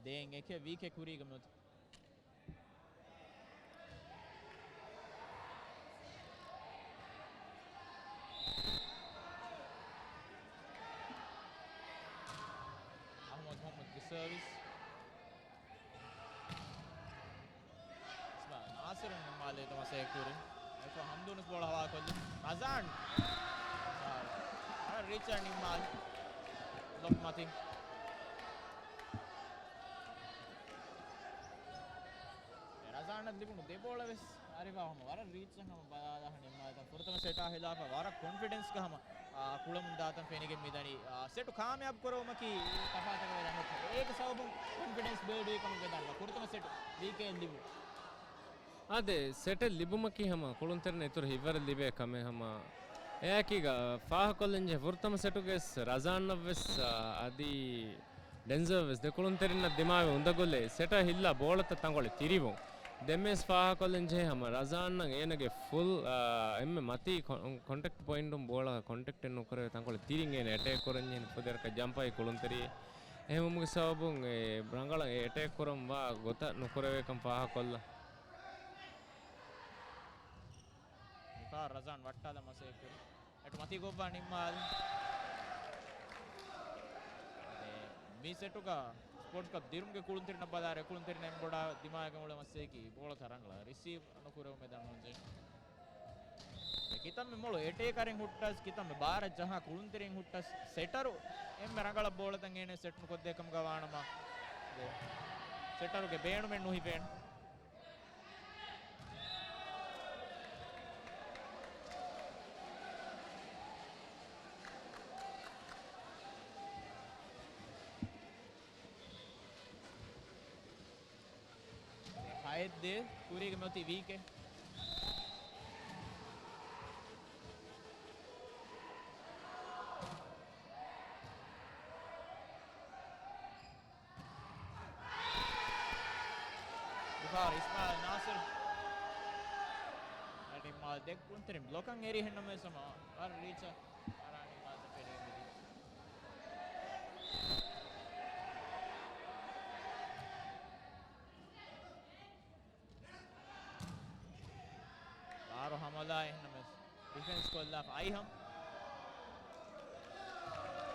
ދޭން އެކެއް ވީކެއް ކުރީގަ މިއޮތީ. އަޙްމަދު މުޙައްމަދުގެ ސަރވިސް. ނާސިރު ނިންމާލި ތަމަސޭ ކުރި. އެކޮ ހަމްދޫނު ބޯޅަ ހަވާ ކޮށްލި. ރަޒާން. ރީޗަށް ނިންމާލި. ބްލޮކް މަތިން. ލިބުނު ދެ ބޯޅަ ވެސް އަރިވާ ހަމަ ވަރަށް ރީއްޗަށް ހަމަ ބަލާލާ ނިންމާލިތަން. ފުރަތަމަ ސެޓާ ހިލާފަށް ވަރަށް ކޮންފިޑެންސްގަ ހަމަ، އާ، ކުޅެމުން ދާތަން ފެނިގެން މިދަނީ. އާ، ސެޓު ކާމިޔާބު ކުރެވުމަކީ ތަފާތަކަށް ވެދާނެ. އޭގެ ސަބަބުން ކޮންފިޑެންސް ބިލްޑް ވީ ކަމުގެ ދަންނަ ފުރަތަމަ ސެޓު ވީކޭ ލިބުނު. އާދެ، ސެޓެއް ލިބުމަކީ ހަމަ ކުޅުންތެރިން އިތުރު ހިތްވަރެއް ލިބޭ ކަމެއް ހަމަ. އެއާއެކީގަ ފާހަގަކޮށްލަންޖެހޭ ފުރަތަމަ ސެޓުގެ ވެސް ރަޒާންއަށް ވެސް، އާ، އަދި ޑެންޒަލް ވެސް ދެ ކުޅުންތެރިންނަށް ދިމާވެ އުނދަގުލޭ ސެޓަށް ހިއްލާ ބޯޅަތައް ތަނގޮޅި ތިރިވުން. ދެންވެސް ފާހަގަކޮށްލަންޖެހޭ ހަމަ ރަޒާންއަށް އޭނަގެ ފުލް، އާ، އެންމެ މަތީ ކޮ-، ކޮންޓެކްޓް ޕޮއިންޓުން ބޯޅަ ކޮންޓެކްޓެއް ނުކުރެވޭ ތަނގޮޅި ތިރިން އޭނަ އެޓޭކް ކުރަންޖެހެން ފުދޭވަރަކަށް ޖަމްޕާއި ކުޅުންތެރިއެއް. އެހެންވުމުގެ ސަބަބުން އެ ރަނގަޅަށް އެ އެޓޭކް ކުރަން ވާ ގޮތަށް ނުކުރެވޭކަން ފާހަގަކޮށްލަން. މިފަހަރު ރަޒާން ވައްޓާލަން މަސައްކަތް ކުރި. އެޓު މަތީ ގޮއްވާ ނިންމާލި. އަދި މި ސެޓުގަ ސްޕޯޓްސް ކްލަބް ދިރުމްގެ ކުޅުންތެރިންނަށް ބަލާއިރު، ކުޅުންތެރިން އެނބޮޑާ ދިމާވެގެން އުޅޭ މަސައްކަތް ބޯޅަތައް ރަނގަޅަށް ރިސީވް ނުކުރެވުމެއް ދަންނަވަންޖެހޭ. އެ ކިތަންމެ މޮޅު އެޓޭކަރެއް ހުއްޓަސް، ކިތަންމެ ބާރަށް ޖަހާ ކުޅުންތެރިން ހުއްޓަސް، ސެޓަރު އެންމެ ރަނގަޅަށް ބޯޅަތައް އޭނެ ސެޓް ނުކޮށްދޭ ކަމުގަ ވާނަމަ، ސެޓަރުގެ ބޭނުމެއް ނުހިފޭނެ. ހައެއް ދޭ ކުރީގެ މަތި ވީކެ. މިފަހަރު އިސްމާއިލް ނާސިރު. އަދި މާ ދެ ކުޅުންތެރިން ބްލޮކަށް އެރި ހެންނަމެސް ހަމަ ވަރަށް ރީޗަށް އަރާނީ މާ ދެ ފެރީ މިދި. ބާރު ހަމަލާ އެހެންނަމެސް ޑިފެންސް ކޮށްލާފަ އައިހަމް.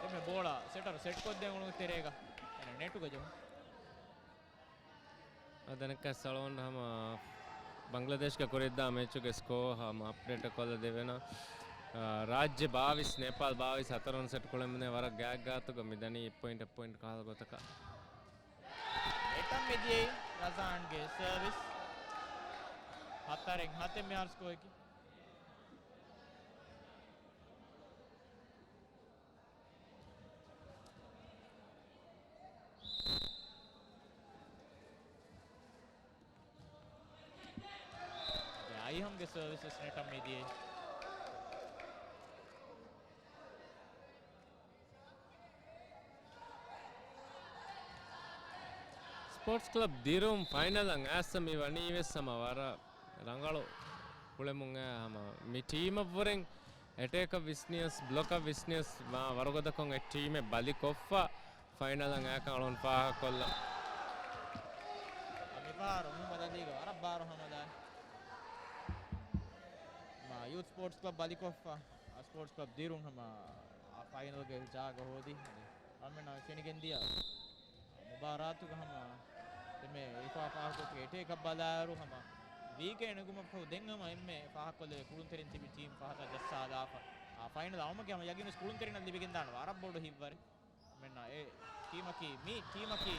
ދެންމެ ބޯޅަ ސެޓަރު ސެޓް ކޮށްދޭ އުޅުނު ތެރޭގަ ނެޓުގަ ޖެހުން. އަދަނަކަ ސަޅޯން ހަމަ ބަންގްލަދޭޝްގެ ކުރިއްދާ މެޗުގެ ސްކޯ ހަމަ އަޕްޑޭޓް ކޮށްލަ ދެވެނަ. ރާއްޖެ ބާވީސް، ނޭޕާލް ބާވީސް ހަތަރުން ސެޓް ކުޅެމުނޭ ވަރަށް ގާތްގާތުގަ މިދަނީ އެއް ޕޮއިންޓް އެއް ޕޮއިންޓް ކަހަލަ ގޮތަކަށް. ނެޓަށް މިދިޔައީ ރަޒާންގެ ސަރވިސް. ހަތަރެއް ހަތެއް މިހާރު ސްކޯއަކީ. އައިހަމްގެ ސަރވިސް ނެޓަށް މިދިޔައީ. ސްޕޯޓްސް ކްލަބް ދިރުން ފައިނަލަށް އައިސް މި ވަނީ ވެސް ހަމަ ވަރަށް ރަނގަޅު ކުޅެމުން އައި ހަމަ މި ޓީމަށްވުރެން އެޓޭކަށް ވިސްނިޔަސް، ބްލޮކަށް ވިސްނިޔަސް ވާ ވަރުގަދަކޮށް އެ ޓީމެއް ބަލިކޮށްފަ ފައިނަލަށް އައިކަން އަޅުން ފާހަގަކޮށްލަން. މިފަހަރު މުހައްމަދު އަލީގެ ވަރަށް ބާރު ހަމަލާ. މާ ޔޫތް ސްޕޯޓްސް ކްލަބް ބަލިކޮށްފަ، ސްޕޯޓްސް ކްލަބް ދިރުން ހަމަ ފައިނަލްގެ ޖާގަ ހޯދި. އަމެން ފެނިގެން ދިޔަ މުބާރާތުގަ ހަމަ ދެމެ އިފާ ފާހަގަކޮށް އެޓޭކަށް ބަލާއިރު ހަމަ ވީކެންޑް އެނގުމަށްފަހު ދެން ހަމަ އެންމެ ފާހަގަކޮށްލެވޭ ކުޅުންތެރިން ތިބި ޓީމް ފަހަތަށް ޖައްސާލާފަ. އާ، ފައިނަލް އައުމަކީ ހަމަ ޔަގީނުސް ކުޅުންތެރިންނަށް ލިބިގެންދާނެ ވަރަށް ބޮޑު ހިތްވަރެއް. މެންނަ އެ ޓީމަކީ، މި ޓީމަކީ،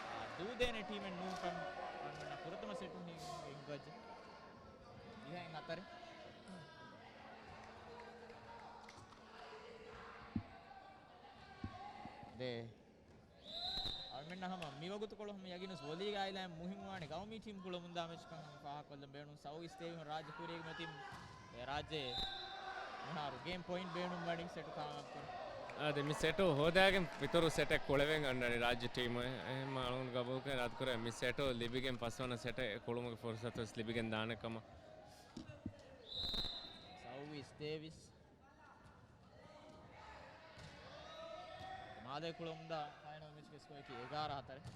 އާ، ދޫދޭނެ ޓީމެއް ނޫންކަން މެންނަ ފުރަތަމަ ސެޓުން ހިނގައްޖެ. ދިހައިން ހަތަރެއް. ދޭ. އަޅުމެންނަށް ހަމަ މިވަގުތުކޮޅު ހަމަ ޔަގީނުސް ވޮލީގަ އާއިލާއިން މުހިންމުވާނެ ގައުމީ ޓީމް ކުޅަމުންދާ މެޗްކަން ހަމަ ފާހަގަކޮށްލަން ބޭނުން. ސައުތް އީސްޓް އެ ވިހުން ރާއްޖެ ކުރީގެ މެތިން އެ ރާއްޖެ މިހާރު ގޭމް ޕޮއިންޓް ބޭނުންވަނީ ސެޓު ކާމިޔާބުކުރަން. އާދެ، މި ސެޓު ހޯދާގެން އިތުރު ސެޓެއް ކުޅެވެން އަންނަނީ ރާއްޖެ ޓީމު. އެހެން އަޅުގަނޑު ގަބޫލުކުރޭ އިރާދަކުރޭ މި ސެޓު ލިބިގެން ފަސްވަނަ ސެޓެއް ކުޅުމުގެ ފުރުސަތު ވެސް ލިބިގެން ދާނެ ކަމަށް. ސައުތް އީސްޓް އެ ވިސް މާލޭ ކުޅަމުންދާ ފައިނަލް މެޗްގެ ސްކޯއަކީ އެގާރަ ހަތަރެއް.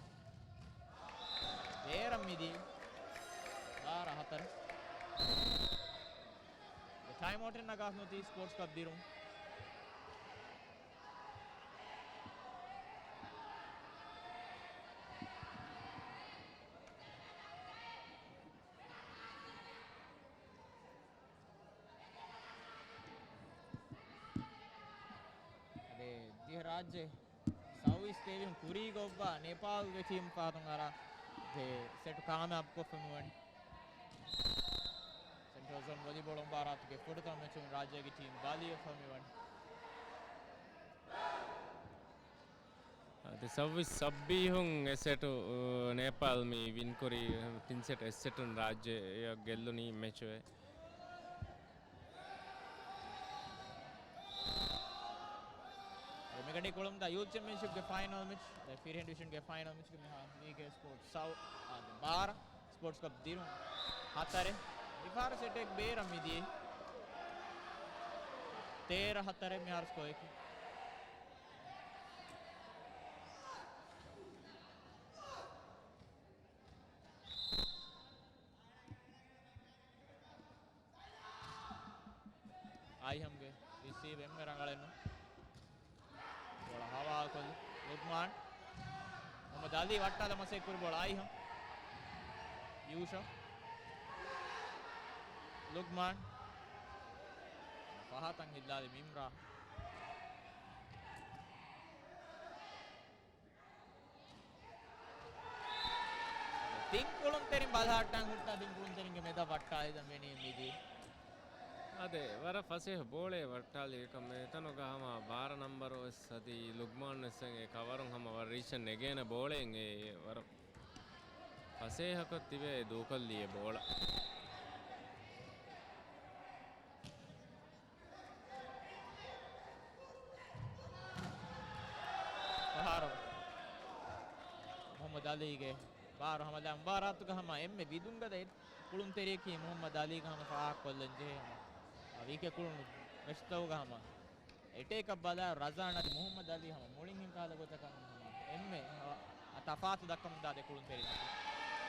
ބޭރަށް މިދީ އެގާރަ ހަތަރެއް. ޓައިމް އައުޓެއް ނަގާފަ އޮތީ ސްޕޯޓްސް ކްލަބް ދިރުން. އަދި ދިހަ ރާއްޖެ ސައުތް އީސްޓް އެ ވިހުން ކުރީގަ އޮއްވާ ނޭޕާލްގެ ޓީމް ފަހަތުން އަރާ ދެ ސެޓު ކާމިޔާބު ކޮށްފަ މިވަނީ. ސެންޓްރަލް ޒޯން ވޮލީބޯޅަ މުބާރާތުގެ ފުރަތަމަ މެޗުން ރާއްޖޭގެ ޓީމް ބާލިޔަފަ މިވަނީ. އަދި ސައްވީސް ސައްބީހުން އެ ސެޓު، ނޭޕާލް މި ވިންކުރި ތިން ސެޓް އެއް ސެޓުން ރާއްޖެ ގެއްލުނީ މެޗުވެ. މިގަޑި ކުޅުންތައް ޔޫތު ޗެމްޕިއަންޝިޕްގެ ފައިނަލް މެޗް، ދެ ފިރިހެން ޑިވިޝަންގެ ފައިނަލް މެޗްގެ މިހާ ވީކޭ ސްޕޯޓްސް ސައު، އާ، ދެ ބާރަ ސްޕޯޓްސް ކްލަބް ދިރުން ހަތަރެއް. މިފަހަރު ސެޓެއް ބޭރަށް މިދިޔަ. ތޭރަ ހަތަރެއް މިހާރު ސްކޯއަކީ. އައިހަމްގެ ރިސީވް އެންމެ ރަނގަޅެއްނު. ބޯޅަ ހަވާކޮށްލި ލުގްމާން. މުހައްމަދު އަލީ ވައްޓާލަ މަސައްކަތްކުރި ބޯޅަ އައިހަމް. ޔޫޝަ. ލުގްމާން. ފަހަތަށް ހިއްލާލި މިމްރާ. ތިން ކުޅުންތެރިން ބަލަހައްޓަން ހުއްޓާ ތިން ކުޅުންތެރިންގެ މެދަށް ވައްޓާލި ދަން ވެނީ މިދީ. އާދެ، ވަރަށް ފަސޭހަ ބޯޅައެއް ވައްޓާލި އެކަމް އެތަނުގަ ހަމަ ބާރަ ނަންބަރު ވެސް އަދި ލުގްމާން ވެސް އެ ކަވަރުން ހަމަ ވަރަށް ރީޗަށް ނެގޭނެ ބޯޅައެއް އެ ވަރަށް ފަސޭހަކޮށް ތިބޭ ދޫކޮށްލީ އެ ބޯޅަ. ފަހަރު މުހައްމަދު އަލީގެ ބާރު ހަމަލާ މުބާރާތުގަ ހަމަ އެންމެ ވިދުންގަދަ އެއް ކުޅުންތެރިޔަކީ މުހައްމަދު އަލީގެ ހަމަ ފާހަގަކޮށްލަން ޖެހޭ ހަމަ. އާ، ވީކޭ ކުޅުނު މެޗްތަކުގަ ހަމަ އެޓޭކަށް ބަލާ ރަޒާން އަދި މުހައްމަދު އަލީ ހަމަ މުޅިން ކަހަލަ ގޮތަކަށް ހަމަ އެންމެ ތަފާތު ދައްކަމުންދާ ދެ ކުޅުންތެރިން.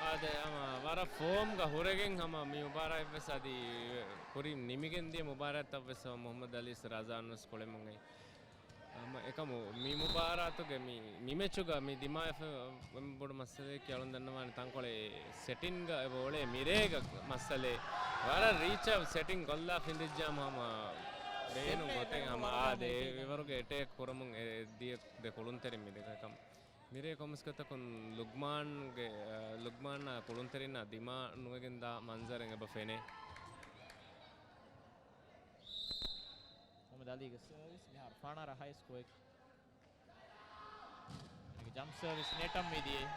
އާދެ، ހަމަ ވަރަށް ފޯމްގަ ހުރެގެން ހަމަ މި މުބާރާތްވެސް އަދި ކުރިން ނިމިގެން ދިޔަ މުބާރާތްތައްވެސް ހަމަ މުހައްމަދު އަލީސް ރަޒާންވެސް ކުޅެމުން އައި. ހަމަ އެކަމު މި މުބާރާތުގެ މި، މި މެޗުގަ މި ދިމާވެފަ ވަން ބޮޑު މައްސަލައަކީ އަޅުން ދަންނަވާނެ ތަންކޮޅެއް ސެޓިންގ އެބަ އުޅޭ މިރޭގަ މައްސަލައެއް. ވަރަށް ރީޗަށް ސެޓިން ކޮށްލާ ފިނދިއްޖާމަ ހަމަ ބޭނުން ގޮތެއް ހަމަ އާދެ، އެވަރުގެ އެޓޭކް ކުރަމުން އެ ދިޔަ ދެ ކުޅުންތެރިން މި ދެކަކަމު. މިރޭ ކޮމިސްގަތަކުން ލުގްމާންގެ، އަ، ލުގްމާންއާ ކުޅުންތެރިންނާ ދިމާ ނުވެގެން ދާ މަންޒަރެއް އެބަ ފެނޭ. މުހައްމަދު އަލީގެ ސަރވިސް މިހާރު ފަނަރަ ހައި ސްކޯއެއް. އޭގެ ޖަމްޕް ސަރވިސް ނެޓަށް މިދިޔަ.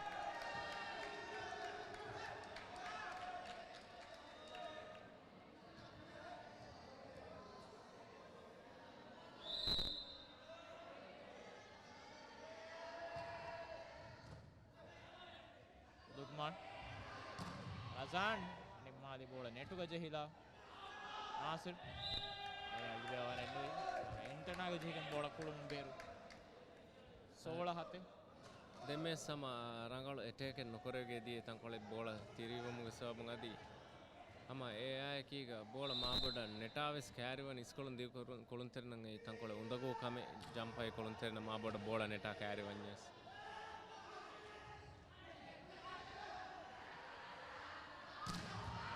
ލުގްމާން. ރަޒާން ނިންމާލި ބޯޅަ ނެޓުގަ ޖެހިލާ. ނާސިރް. އެ ލިބޭ ވަރެއް ނުވި. އެންޓަނާގެ ޖެހިގެން ބޯޅަ ކުޅުމުން ބޭރު. ސޯޅަ ހަތެއް. ދެންމެސް ހަމަ ރަނގަޅު އެޓޭކެއް ނުކުރެވިގެ ދިޔަ ތަންކޮޅެއް ބޯޅަ ތިރިވުމުގެ ސަބަބުން އަދި ހަމަ އެއާއެކީގަ ބޯޅަ މާބޮޑަށް ނެޓާވެސް ކައިރިވަނީ އިސްކޮޅުން ދިގު ކުރު-، ކުޅުންތެރިންނަށް އެ ތަންކޮޅެއް އުނދަގޫ ކަމެއް ޖަމްޕް އައި ކުޅުންތެރިންނަށް މާބޮޑަށް ބޯޅަ ނެޓާ ކައިރިވަންޏަސް.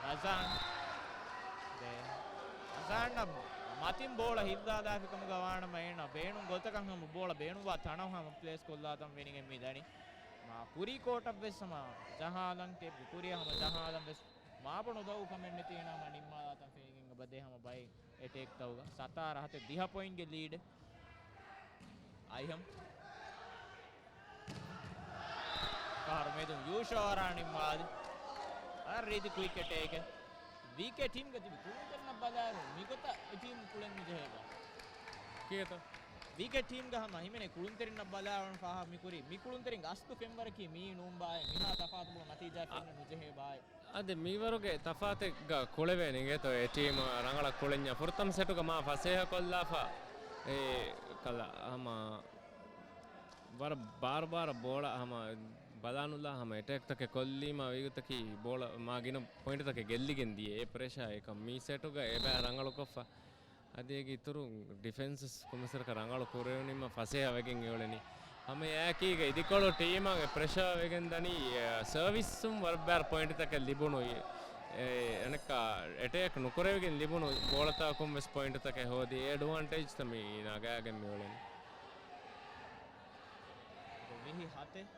ރަޒާން. ދެ. ރަޒާންއަށް މަތިން ބޯޅަ ހިއްލާލާފި ކަމުގަ ވާނަމަ އޭނަ ބޭނުން ގޮތަކަށް ހަމަ ބޯޅަ ބޭނުންވާ ތަނަށް ހަމަ ޕްލޭސް ކޮށްލާތަން ވެނިގެން މި ދަނީ. މާ ކުރީ ކޯޓަށް ވެސް ހަމަ ޖަހާލަން ކެބް ކުރިޔަށް ހަމަ ޖަހާލަން ވެސް މާބޮޑު އުނދަގޫ ކަމެއް ނެތި އޭނަ ހަމަ ނިންމާލާތަން ފެނިގެން އެބަދޭ ހަމަ ބައެއް އެޓޭކްތަކުގަ. ސަތާރަ ހަތެއް ދިހަ ޕޮއިންޓްގެ ލީޑެއް. އައިހަމް. ފަހަރު މެދުން ޔޫޝަ ވަރާ ނިންމާލި. އަ، ރީތި ކުއިކް އެޓޭކެއް. ވީކޭ ޓީމްގަ ތިބި ކުޅުންތެރިންނަށް ބަލާއިރު މިގޮތަށް އެ ޓީމް ކުޅެން ނުޖެހޭބާ. ކީއްތަ؟ ވީކޭ ޓީމްގަ ހަމަ ހިމެނޭ ކުޅުންތެރިންނަށް ބަލާވަން ފާހަ މިކުރީ. މި ކުޅުންތެރިންގެ އަސްލު ފެންވަރަކީ މިއީ ނޫންބާއޭ. މިހާ ތަފާތު ބޯޅަ ނަތީޖާ ފެންނަން ނުޖެހޭބާއޭ. އަދި މިވަރުގެ ތަފާތެއްގަ ކުޅެވޭނެ އިނގޭތޯ އެ ޓީމު ރަނގަޅަށް ކުޅެންޏާ ފުރަތަމަ ސެޓުގަ މާ ފަސޭހަކޮށްލާފަ އެ ކަލަ ހަމަ ވަރަށް ބާރު ބާރަށް ބޯޅަ ހަމަ ބަލާނުލާ ހަމަ އެޓޭކްތަކެއް ކޮށްލީމާ ވީގޮތަކީ ބޯޅަ މާ ގިނަ ޕޮއިންޓްތަކެއް ގެއްލިގެން ދިޔަ އެ ޕްރެޝާ އެކަމް މީ ސެޓުގަ އެބަ ރަނގަޅުކޮށްފަ. އަދި އޭގެ އިތުރު ޑިފެންސް ކޮމިސަރަކަށް ރަނގަޅު ކުރެވުނީމަ ފަސޭހަ ވެގެން އިވުޅެނީ. ހަމަ އެއާއެކީގަ އިދިކޮޅު ޓީމަށް އެ ޕްރެޝާ ވެގެން ދަނީ، އެ، ސަރވިސްއުން ވަރަށް ބާރު ޕޮއިންޓްތަކެއް ލިބުނު، އެ، އަނެއްކާ އެޓޭކް ނުކުރެވިގެން ލިބުނު ބޯޅަތަކުން ވެސް ޕޮއިންޓްތަކެއް ހޯދި. އެ އެޑްވާންޓޭޖްތައް މި ނަގާގެން މިއުޅެނީ. ވިހި ހަތެއް.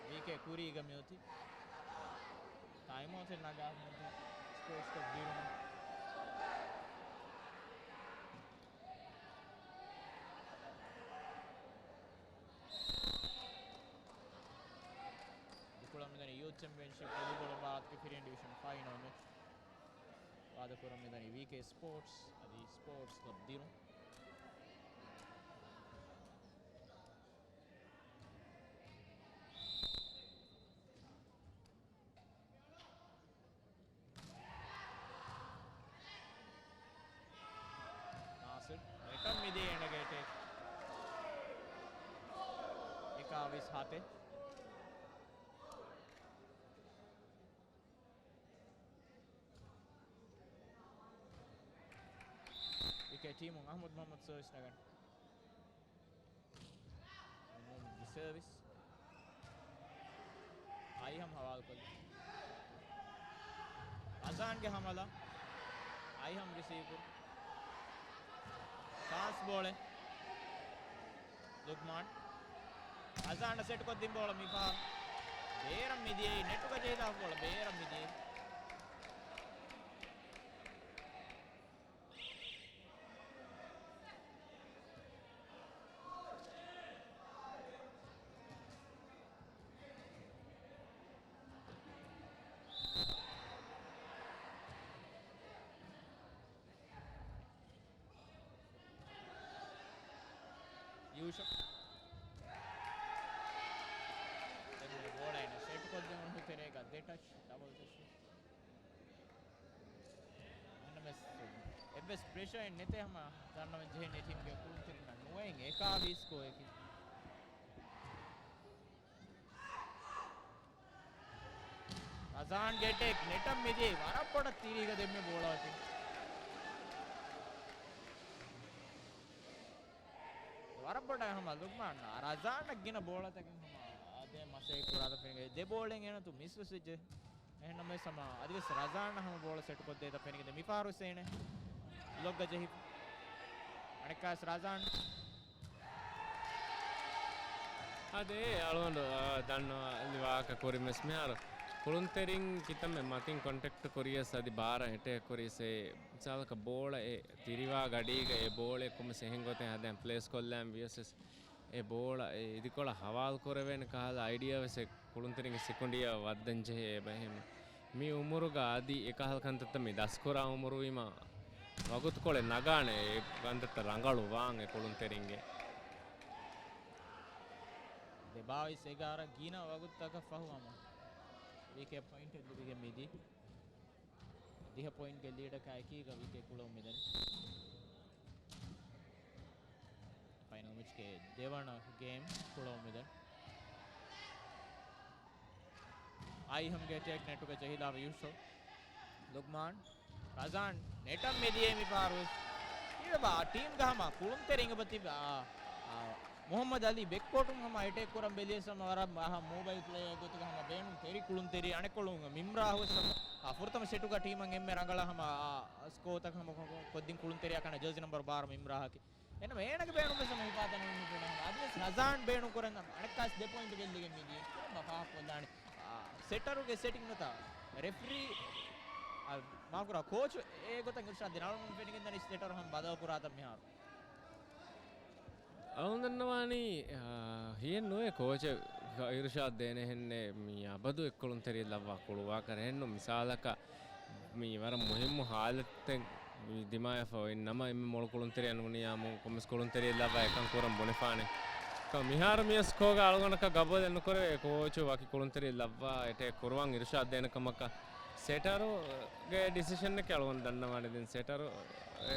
ވީކޭ ކުރީގަ މިއޮތީ. ޓައިމް އައުޓެއް ނަގާ ސްޕޯޓްސް ކްލަބް ދިރުން. ދެކޮޅަށް މިދަނީ ޔޫތު ޗެމްޕިއަންޝިޕް ވޮލީބޯޅަ ބާރަތުގެ ފިރިހެން ޑިވިޝަން ފައިނަލް މެޗް. ވާދަކުރަން މިދަނީ ވީކޭ ސްޕޯޓްސް އަދި ސްޕޯޓްސް ކްލަބް ދިރުން. ނާސިރު ނެޓަށް މިދިޔަ އޭނަގެ އެޓޭކް. އެކާވީސް ހަތެއް. ވީކޭ ޓީމުން އަޙްމަދު މުޙައްމަދު ސަރވިސް ނަގަން. މުޙައްމަދުގެ ސަރވިސް. އައިހަމް ހަވާލުކޮށްލި. ރަޒާންގެ ހަމަލާ. އައިހަމް ރިސީވް ކުރި. ޗާންސް ބޯޅެއް. ލުގްމާން. ރަޒާން ސެޓް ކޮށްދިން ބޯޅަ މިފަހަރު. ބޭރަށް މިދިޔައީ ނެޓުގަ ޖެހިލާފަ ބޯޅަ ބޭރަށް މިދިޔައީ. ޔޫޝަ. ދެން ބޯޅައިން ސެޓް ކޮށްދެމުން ތެރޭގަ ދެ ޓަޗް، ޑަބަލް ޓަޗް. އެހެންނަމަވެސް އެއްވެސް ޕްރެޝަރެއް ނެތޭ ހަމަ ދަންނަވަން ޖެހޭނެ ޓީމްގެ ކުޅުންތެރިންނަށް ނުވައިން އެކާވީސް ސްކޯއަކީ. ރަޒާންގެ އެޓޭކް ނެޓަށް މިދިޔައީ ވަރަށް ބޮޑަށް ތިރީގަ ދެންމެ ބޯޅައަކީ. ވަރަށް ބޮޑަށް ހަމަ ލުގްމާން ރަޒާންއަށް ގިނަ ބޯޅަތަކެއް ހަމަ އާދޭ މަސައްކަތް ކުރާތަން ފެނިގެން ދެ ބޯޅައެއް އޭނަތު މިސްވެސް ވެއްޖެ. އެހެންނަމަވެސް ހަމަ އަދިވެސް ރަޒާން ހަމަ ބޯޅަ ސެޓް ކޮށްދޭތަން ފެނިގެން މިފަހަރުވެސް އޭނެ ލޮގްގަ ޖެހި. އަނެއްކާވެސް ރަޒާން. އާދޭ އަޅުގަނޑު، އާ، ދަންނަވާލި ވާހަކަ ކުރިންވެސް މިހާރު ކުޅުންތެރިން ކިތަންމެ މަތިން ކޮންޓެކްޓް ކުރިޔަސް އަދި ބާރަށް އެޓޭކް ކުރިޔަސް އެ މިސާލަކަށް ބޯޅަ އެ ތިރިވާ ގަޑީގަ އެ ބޯޅަ ކޮންމެސް އެހެން ގޮތެއް ހަދަން ޕްލޭސް ކޮށްލާން ވިޔަސް އެ ބޯޅަ އެ އިދިކޮޅަށް ހަވާލު ކުރެވޭނެ ކަހަލަ އައިޑިއާ ވެސް އެ ކުޅުންތެރިންގެ ސިކުނޑިއަށް ވައްދަން ޖެހޭ އެބަ އެހެން. މި އުމުރުގަ އަދި އެކަހަލަ ކަންތައްތައް މި ދަސްކުރާ އުމުރުވީމަ ވަގުތުކޮޅެއް ނަގާނެ އެ ކަންތައްތައް ރަނގަޅު ވާން އެ ކުޅުންތެރިންގެ. ދެ ބާވީސް އެގާރަ ގިނަ ވަގުތުތަކަށް ފަހު ހަމަ ވީކޭ ޕޮއިންޓެއް ލިބިގެން މިދީ. ދިހަ ޕޮއިންޓްގެ ލީޑަކާ އެކީގަ ވީކޭ ކުޅައު މިދަނީ. ފައިނަލް މެޗްގެ ދެވަނަ ގޭމް ކުޅައު މިދަނީ. އައިހަމްގެ އެޓޭކް ނެޓުގަ ޖެހިލާފަ ޔޫޝަ. ލުގްމާން. ރަޒާން ނެޓަށް މިދިޔައީ މިފަހަރުވެސް. އިވެބާ ޓީމްގަ ހަމަ ކުޅުންތެރި އިނގިބަ ތިބި، އާ، އާ، މުހައްމަދު އަލީ ބެކްކޯޓުން ހަމަ އެޓޭކް ކުރަން ބެލިޔަސް ހަމަ ވަރަށް އަހަ މޯބައިލް ޕްލޭއަރ ގޮތުގަ ހަމަ ބޭނުން ތެރި ކުޅުންތެރި އަނެއްކޮޅުން މިމްރާހުވެސް ހަމަ، އާ، ފުރަތަމަ ސެޓުގަ ޓީމަށް އެންމެ ރަނގަޅަށް ހަމަ، އާ، ސްކޯތައް ހަމަ ކޮ-، ކޮ-، ކޮށްދިން ކުޅުންތެރިއާ ކަން ޖާޒީ ނަމްބަރު ބާރަ މިމްރާހަކީ. އެންމެ އޭނަގެ ބޭނުންވެސް ހަމަ ހިފާތަން ނުފެނޭ ހަމަ. އަދިވެސް ރަޒާން ބޭނުން ކުރަން އަނެއްކާސް ދެ ޕޮއިންޓް ގެއްލިގެން މިދިޔަ. ކުރަން ބަ ފާހަގަކޮށްލާނެ. އާ، ސެޓަރުގެ ސެޓިން ނުތާ. ރެފްރީ، އާ، މާފުކުރާ ކޯޗު އެ ގޮތަށް އިރުޝާދް ދޭނެ އަޅުގަނޑު ފެނިގެންދަނީ ސެޓަރު ހަމަ ބަދަލު ކުރާތަން މިހާރު. އަޅުގަނޑު ދަންނަވާނީ، އާ، ހިޔެއް ނުވޭ ކޯޗެއް އިރުޝާދް ދޭނެހެންނޭ މި އަބަދު އެއްކުޅުންތެރިއެއް ލައްވާ ކުޅުވާ ކަރެއް ނޫން. މިސާލަކަށް މި ވަރަށް މުހިއްމު ހާލަތެއް މި ދިމާވެފަ އޮތް ނަމަ، އެންމެ މޮޅު ކުޅުންތެރިއެއް ނޫނިއްޔާމު ކޮންމެސް ކުޅުންތެރިއެއް ލައްވާ އެކަން ކުރަން ބުނެފާނެ. ކަ-، މިހާރު މި ސްކޯގަ އަޅުގަނޑަކަށް ގަބޫލެއް ނުކުރެވޭ ކޯޗު ވަކި ކުޅުންތެރިއެއް ލައްވާ އެޓޭކް ކުރުވަން އިރުޝާދް ދޭނެ ކަމަކަށް. ސެޓަރުގެ ޑިސިޝަންއެކޭ އަޅުގަނޑު ދަންނަވާނެ. ދެން ސެޓަރު އެ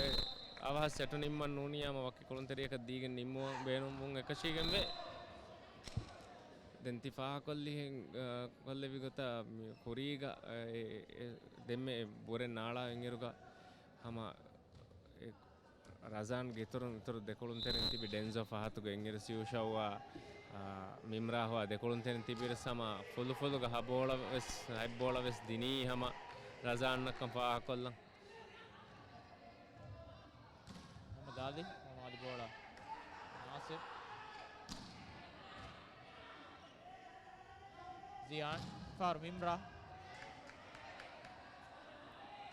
އަވަހަށް ސެޓު ނިންމަން ނޫނިއްޔާމަ ވަކި ކުޅުންތެރިއަކަށް ދީގެން ނިންމުވަން ބޭނުންވުން އެކަށީގެންވޭ. ދެން ތި ފާހަގަކޮށްލިހެން، އަ، ކޮށްލެވި ގޮތަށް މި ކުރީގަ، އެ، އެ، ދެންމެ ބުރެއް ނާޅާ އިނގިރުގަ ހަމަ އެ ރަޒާންގެ އިތުރުން އިތުރު ދެ ކުޅުންތެރިން ތިބި ޑެންޒޯ ފަހަތުގެ އިނގިރިސި ޔޫޝައުއާ، އާ، މިމްރާހުއާ ދެ ކުޅުންތެރިން ތިބިރިސް ހަމަ ފުލުފުލުގަ ހަ ބޯޅަ ވެސް، ހަތް ބޯޅަ ވެސް ދިނީ ހަމަ ރަޒާންއަށްކަން ފާހަގަކޮށްލަން. މުހައްމަދު އަލީ، މުހައްމަދު އަލީ ބޯޅަ. ނާސިރު. ޒިޔާން، ފާރު މިމްރާ.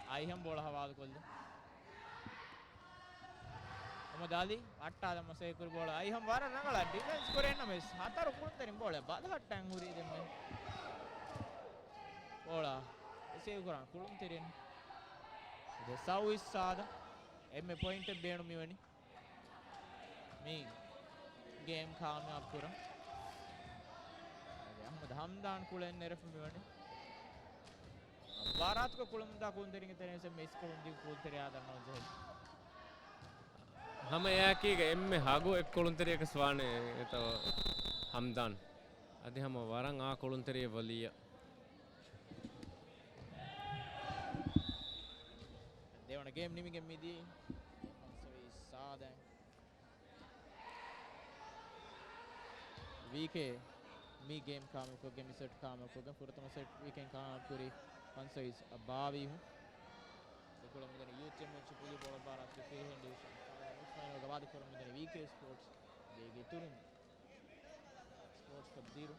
އައިހަމް ބޯޅަ ހަވާލުކޮށްލި. މުހައްމަދު އަލީ އައްޓާލަމަ ސޭވް ކުރި ބޯޅަ އައިހަމް ވަރަށް ރަނގަޅަށް ޑިފެންސް ކުރި ނަމަވެސް ހަތަރު ކުޅުންތެރިން ބޯޅަ ބަލަހައްޓަން ހުރީ ދެންމެ. ބޯޅަ ސޭވް ކުރާން ކުޅުންތެރިން. ސައުވީސް ސާދަ އެންމެ ޕޮއިންޓެއް ބޭނުމިވަނީ. މި ގޭމް ކާމިޔާބު ކުރަން. އަދި އަޙްމަދު ހަމްދާން ކުޅެން ނެރެފަ މިވަނީ. ވާރާތުގަ ކުޅަމުންދާ ކުޅުންތެރިންގެ ތެރެއިން މިސް ކުޅުން ދިގު ކުޅުންތެރިޔާ ދަންނަވަން ޖެހޭ. ހަމަ އެއާއެކީގަ އެންމެ ހަގު އެއް ކުޅުންތެރިޔަކަސް ވާނެ އެތަ ހަމްދާން. އަދި ހަމަ ވަރަށް އާ ކުޅުންތެރިޔެއް ވޮލީއަށް. ދެވަނަ ގޭމް ނިމިގެން މިދީ ފަންސަވީސް ސާދައިން. ވީކޭ މި ގޭމް ކާމިޔާބުކޮށްގެން، މި ސެޓް ކާމިޔާބުކޮށްގެން، ފުރަތަމަ ސެޓް ވީކޭން ކާމިޔާބުކުރީ ފަންސަވީސް ބާވީހުން. ދެކުޅަމުންދަނީ ޔޫތު ޗެމްޕިއަންޝިޕް ވޮލީބޯޅަ ބާރާތުގެ ފިރިހެން ޑިވިޝަން ފައިނަލްގަ ވާދަކުރަމުންދަނީ ވީކޭ ސްޕޯޓްސް. ދޭގެ އިތުރުން ސްޕޯޓްސް ކްލަބް ދީރު.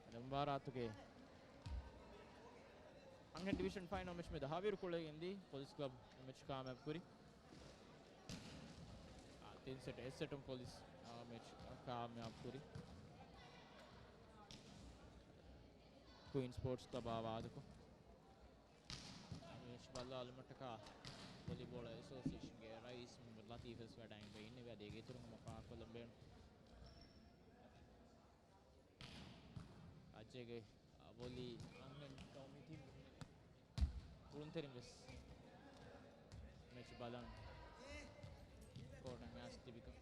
އަދި މުބާރާތުގެ އަންހެން ޑިވިޝަން ފައިނަލް މެޗް މެދު ހަވީރު ކުޅެގެން ދީ ޕޮލިސް ކްލަބް މެޗް ކާމިޔާބު ކުރި. އާ، ތިން ސެޓް އެއް ސެޓުން ޕޮލިސް، އާ، މެޗް ކާމިޔާބު ކުރި. ކުއިން ސްޕޯޓްސް ކްލަބާ ވާދަކޮށް، މެޗް ބައްލަވާލުމަށްޓަކާ ވޮލީބޯޅަ އެސޯސިއޭޝަންގެ ރައީސް މުހައްމަދު ލަތީފް ވެސް ވަޑައިގެން އިންނެވި. އަދި އޭގެ އިތުރުން ހަމަ ފާހަގަކޮށްލަން ބޭނުން. ރާއްޖޭގެ ވޮލީ އަންހެން ގައުމީ ޓީމް ކުޅުންތެރިން ވެސް މެޗް ބަލަން ކޯޓަށް އައިސް ތިބިކަން.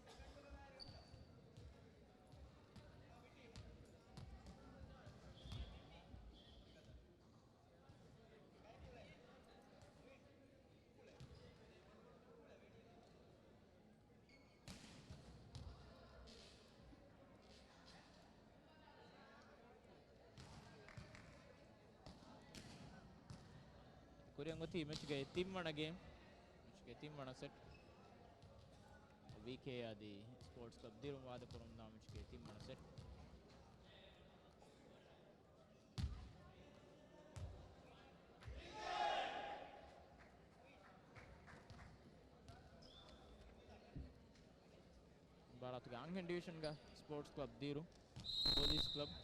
ކުރިއަށް އޮތީ މެޗުގެ ތިންވަނަ ގޭމް، މެޗުގެ ތިންވަނަ ސެޓް. ވީކޭ އަދި ސްޕޯޓްސް ކްލަބް ދިރުން ވާދަކުރަމުންދާ މެޗުގެ ތިންވަނަ ސެޓް. މުބާރާތުގެ އަންހެން ޑިވިޝަންގަ ސްޕޯޓްސް ކްލަބް ދީރު، ޕޮލިސް ކްލަބް،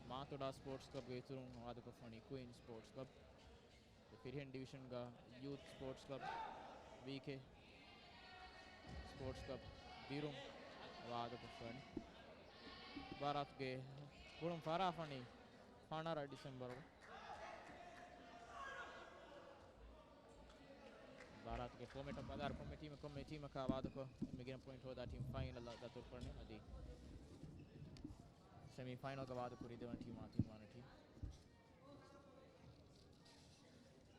މާތޮޑާ ސްޕޯޓްސް ކްލަބްގެ އިތުރުން ވާދަކޮށްފަނީ ކުއިން ސްޕޯޓްސް ކްލަބް. ފިރިހެން ޑިވިޝަންގަ ޔޫތް ސްޕޯޓްސް ކްލަބް، ވީކޭ ސްޕޯޓްސް ކްލަބް ދިރުން ވާދަކޮށްފަނީ. މުބާރާތުގެ ކުޅުން ފަރާފަނީ ފަނަރަ ޑިސެމްބަރު. މުބާރާތުގެ ފޯމެޓަށް ބަލާއިރު ކޮންމެ ޓީމެއް ކޮންމެ ޓީމަކާ ވާދަކޮށް އެންމެ ގިނަ ޕޮއިންޓް ހޯދާ ޓީމް ފައިނަލަށް ދަތުރުކުރަނީ. އަދި ސެމީ ފައިނަލްގަ ވާދަކުރި ދެވަނަ ޓީމާ ތިންވަނަ ޓީމް.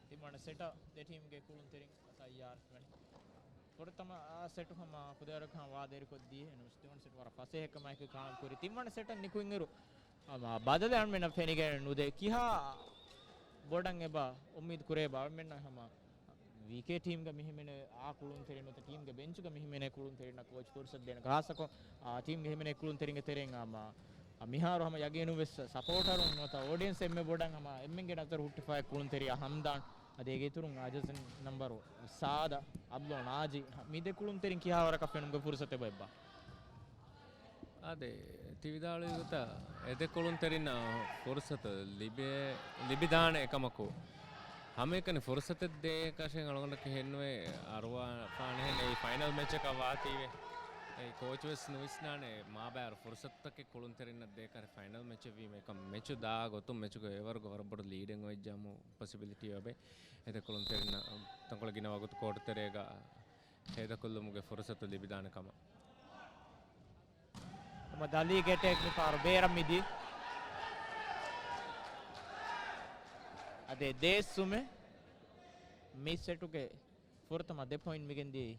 ތިންވަނަ ސެޓަށް ދެ ޓީމްގެ ކުޅުންތެރިން ތައްޔާރުވެފަ ވަނީ. ފުރަތަމަ، އާ، ސެޓު ހަމަ ކުދަވަރަކަށް ވާދަ އިރުކޮށްދީ. އެނޫސް ދެވަނަ ސެޓު ވަރަށް ފަސޭހަކަމާއެކު ކާމި ކުރި. ތިންވަނަ ސެޓަށް ނިކުތް އިރު ހަމަ ބަދަލެއް އަންމެނަށް ފެނިގެން ނުދޭ. ކިހާ ބޮޑަށް އެބަ އުއްމީދު ކުރޭ ބާ އަންމެންނަށް ހަމަ ވީކޭ ޓީމްގަ މިހިމެނޭ އާ ކުޅުންތެރިން ނުވަތަ ޓީމްގެ ބެންޗުގަ މިހިމެނޭ ކުޅުންތެރިންނަށް ކޯޗް ފުރުސަތު ދޭނެ. ޚާއްޞަކޮށް، އާ، ޓީމްގެ ހިމެނޭ ކުޅުންތެރިންގެ ތެރެއިން ހަމަ، އާ، މިހާރު ހަމަ ޔަގީނުން ވެސް ސަޕޯޓަރުން ނުވަތަ އޯޑިއެންސް އެންމެ ބޮޑަށް ހަމަ އެންމެންގެ ނަޒަރު ހުއްޓިފައި ކުޅުންތެރިޔާ ހަމްދާން. އަދި އޭގެ އިތުރުން އާ ޖަރސީ ނަމްބަރު ސާދަ އަބްލޯ ނާޖީ. މި ދެ ކުޅުންތެރިން ކިހާ ވަރަކަށް ފެނުމުގެ ފުރުސަތެއް އެބަ؟ އާދެ، ތި ވިދާޅުވި ގޮތަށް އެ ދެ ކުޅުންތެރިންނަށް ފުރުސަތު ލިބޭ، ލިބިދާނެ އެކަމަކު، ހަމައެކަނި ފުރުސަތެއް ދޭ ކަށެއް އަޅުގަނޑަކަށް ހެންނުވޭ އަރުވާފާނެހެން އެއީ ފައިނަލް މެޗަކަށް ވާތީވެ. އެއީ ކޯޗު ވެސް ނުވިސްނާނެ މާބާރު ފުރުސަތުތަކެއް ކުޅުންތެރިންނަށް ދޭކަށް ފައިނަލް މެޗެއް ވީމަ އެކަމް މެޗު ދާ ގޮތުން މެޗުގެ އެވަރުގަ ވަރަށް ބޮޑު ލީޑެއް އޮތް ޖަމު ޕޮސިބިލިޓީ އޮބެ. އެ ދެ ކުޅުންތެރިންނަށް ތަންކޮޅެއް ގިނަ ވަގުތު ކޯޓު ތެރޭގަ ހޭދަކޮށްލުމުގެ ފުރުސަތު ލިބިދާނެ ކަމަށް. މުހައްމަދު އަލީގެ އެޓޭކް މިފަހަރު ބޭރަށް މިދީ. އަދި ދޭއްސުމެއް މި ސެޓުގެ ފުރަތަމަ ދެ ޕޮއިންޓް މިގެންދިޔައީ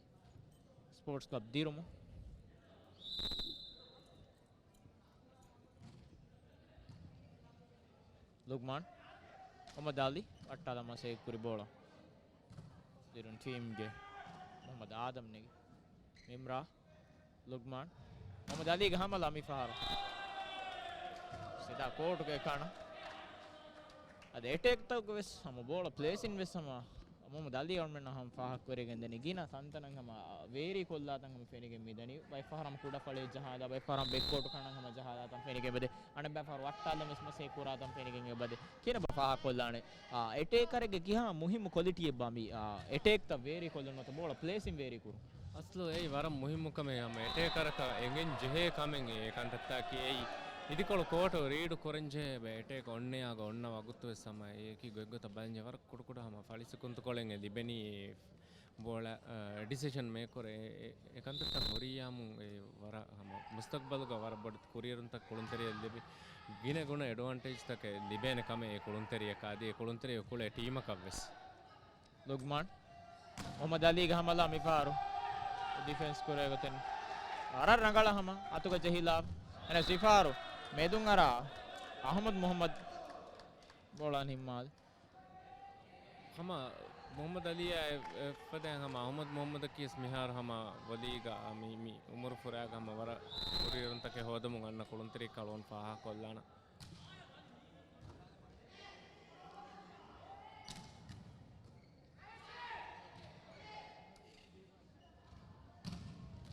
ސްޕޯޓްސް ކްލަބް ދިރުމު. ލުގްމާން މުހައްމަދު އަލީ ވައްޓާލަން މަސައްކަތް ކުރި ބޯޅަ ދިރުން ޓީމްގެ މުހައްމަދު އާދަމް ނެގި. މިމްރާ ލުގްމާން މުހައްމަދު އަލީގެ ހަމަލާ މިފަހަރު ސިދާ ކޯޓުގެ ކަނަ. އަދި އެޓޭކްތަކުގަ ވެސް ހަމަ ބޯޅަ ޕްލޭސިން ވެސް ހަމަ މުހައްމަދު އަލީ އަޅުމެންނަށް ހަމަ ފާހަގަ ކުރެގެން ދެނީ. ގިނަ ތަންތަނަށް ހަމަ ވޭރީ ކޮށްލާތަން ހަމަ ފެނިގެން މިދަނީ. ބައެއް ފަހަރަށް ކުޑަ ފަޅިއެއް ޖަހާލާ، ބައެއް ފަހަރަށް ބެކްކޯޓު ކަނަށް ހަމަ ޖަހާލާތަން ފެނިގެން އެބަދޭ. އަނެއްބައި ފަހަރު ވައްޓާލަން ވެސް މަސައްކަތް ކުރާތަން ފެނިގެން އެބަދޭ. ކިހިނެއްބާ ފާހަގަ ކޮށްލާނެ؟ އާ، އެޓޭކަރެއްގެ ކިހާ މުހިއްމު ކޮލިޓީއެއްބާ މި، އާ، އެޓޭކްތައް ވޭރީ ކޮށްލުން ނުވަތަ ބޯޅަ ޕްލޭސިން ވޭރީ ކުރުން؟ އަސްލު އެއީ ވަރަށް މުހިއްމު ކަމެއް. ހަމަ އެޓޭކަރަކަށް އެނގެން ޖެހޭ ކަމެއް އެ ކަންތައްތަކީ. އެއީ އިދިކޮޅު ކޯޓު ރީޑު ކުރަން ޖެހޭ އެބަ އެޓޭކް އޮންނަޔާގަ އޮންނަ ވަގުތު ވެސް ހަމަ އެއީ ގޮތްގޮތަށް ބަލަންޖެހޭ ވަރަށް ކުޑަކުޑަ ހަމަ ފަޅި ސިކުންތުކޮޅެއް ލިބެނީ ބޯޅަ، އަ، ޑިސިޝަން މޭކަރު އެ، އެ، އެ ކަންތައްތައް ހުރިޔާމު އެ ވަރަށް ހަމަ މުސްތަގްބަލުގަ ވަރަށް ބޮޑު ކުރިއެރުންތައް ކުޅުންތެރިޔަށް ލިބި، ގިނަ ގުނަ އެޑްވާންޓޭޖްތަކެއް ލިބޭނެ ކަމެއް އެ ކުޅުންތެރިޔަކަށް އަދި އެ ކުޅުންތެރިޔަ ކުޅޭ ޓީމަކަށް ވެސް. ލުގްމާން މުހައްމަދު އަލީގެ ހަމަލާ މިފަހަރު ޑިފެންސް ކުރޭ ގޮތެއް ވަރަށް ރަނގަޅަށް ހަމަ އަތުގަ ޖެހިލާ. އެހެނަސް މިފަހަރު މެދުން އަރާ އަހުމަދު މުހައްމަދު ބޯޅަ ނިންމާލި. ހަމަ މުހައްމަދު އަލީއާ އެ، އެފަދައިން ހަމަ އަހުމަދު މުހައްމަދަކީ ވެސް މިހާރު ހަމަ ވޮލީގަ މި، މި އުމުރު ފުރާގަ ހަމަ ވަރަށް ކުރިއެރުންތަކެއް ހޯދަމުން އަންނަ ކުޅުންތެރި ކަޅުވަން ފާހަގަކޮށްލާނަ.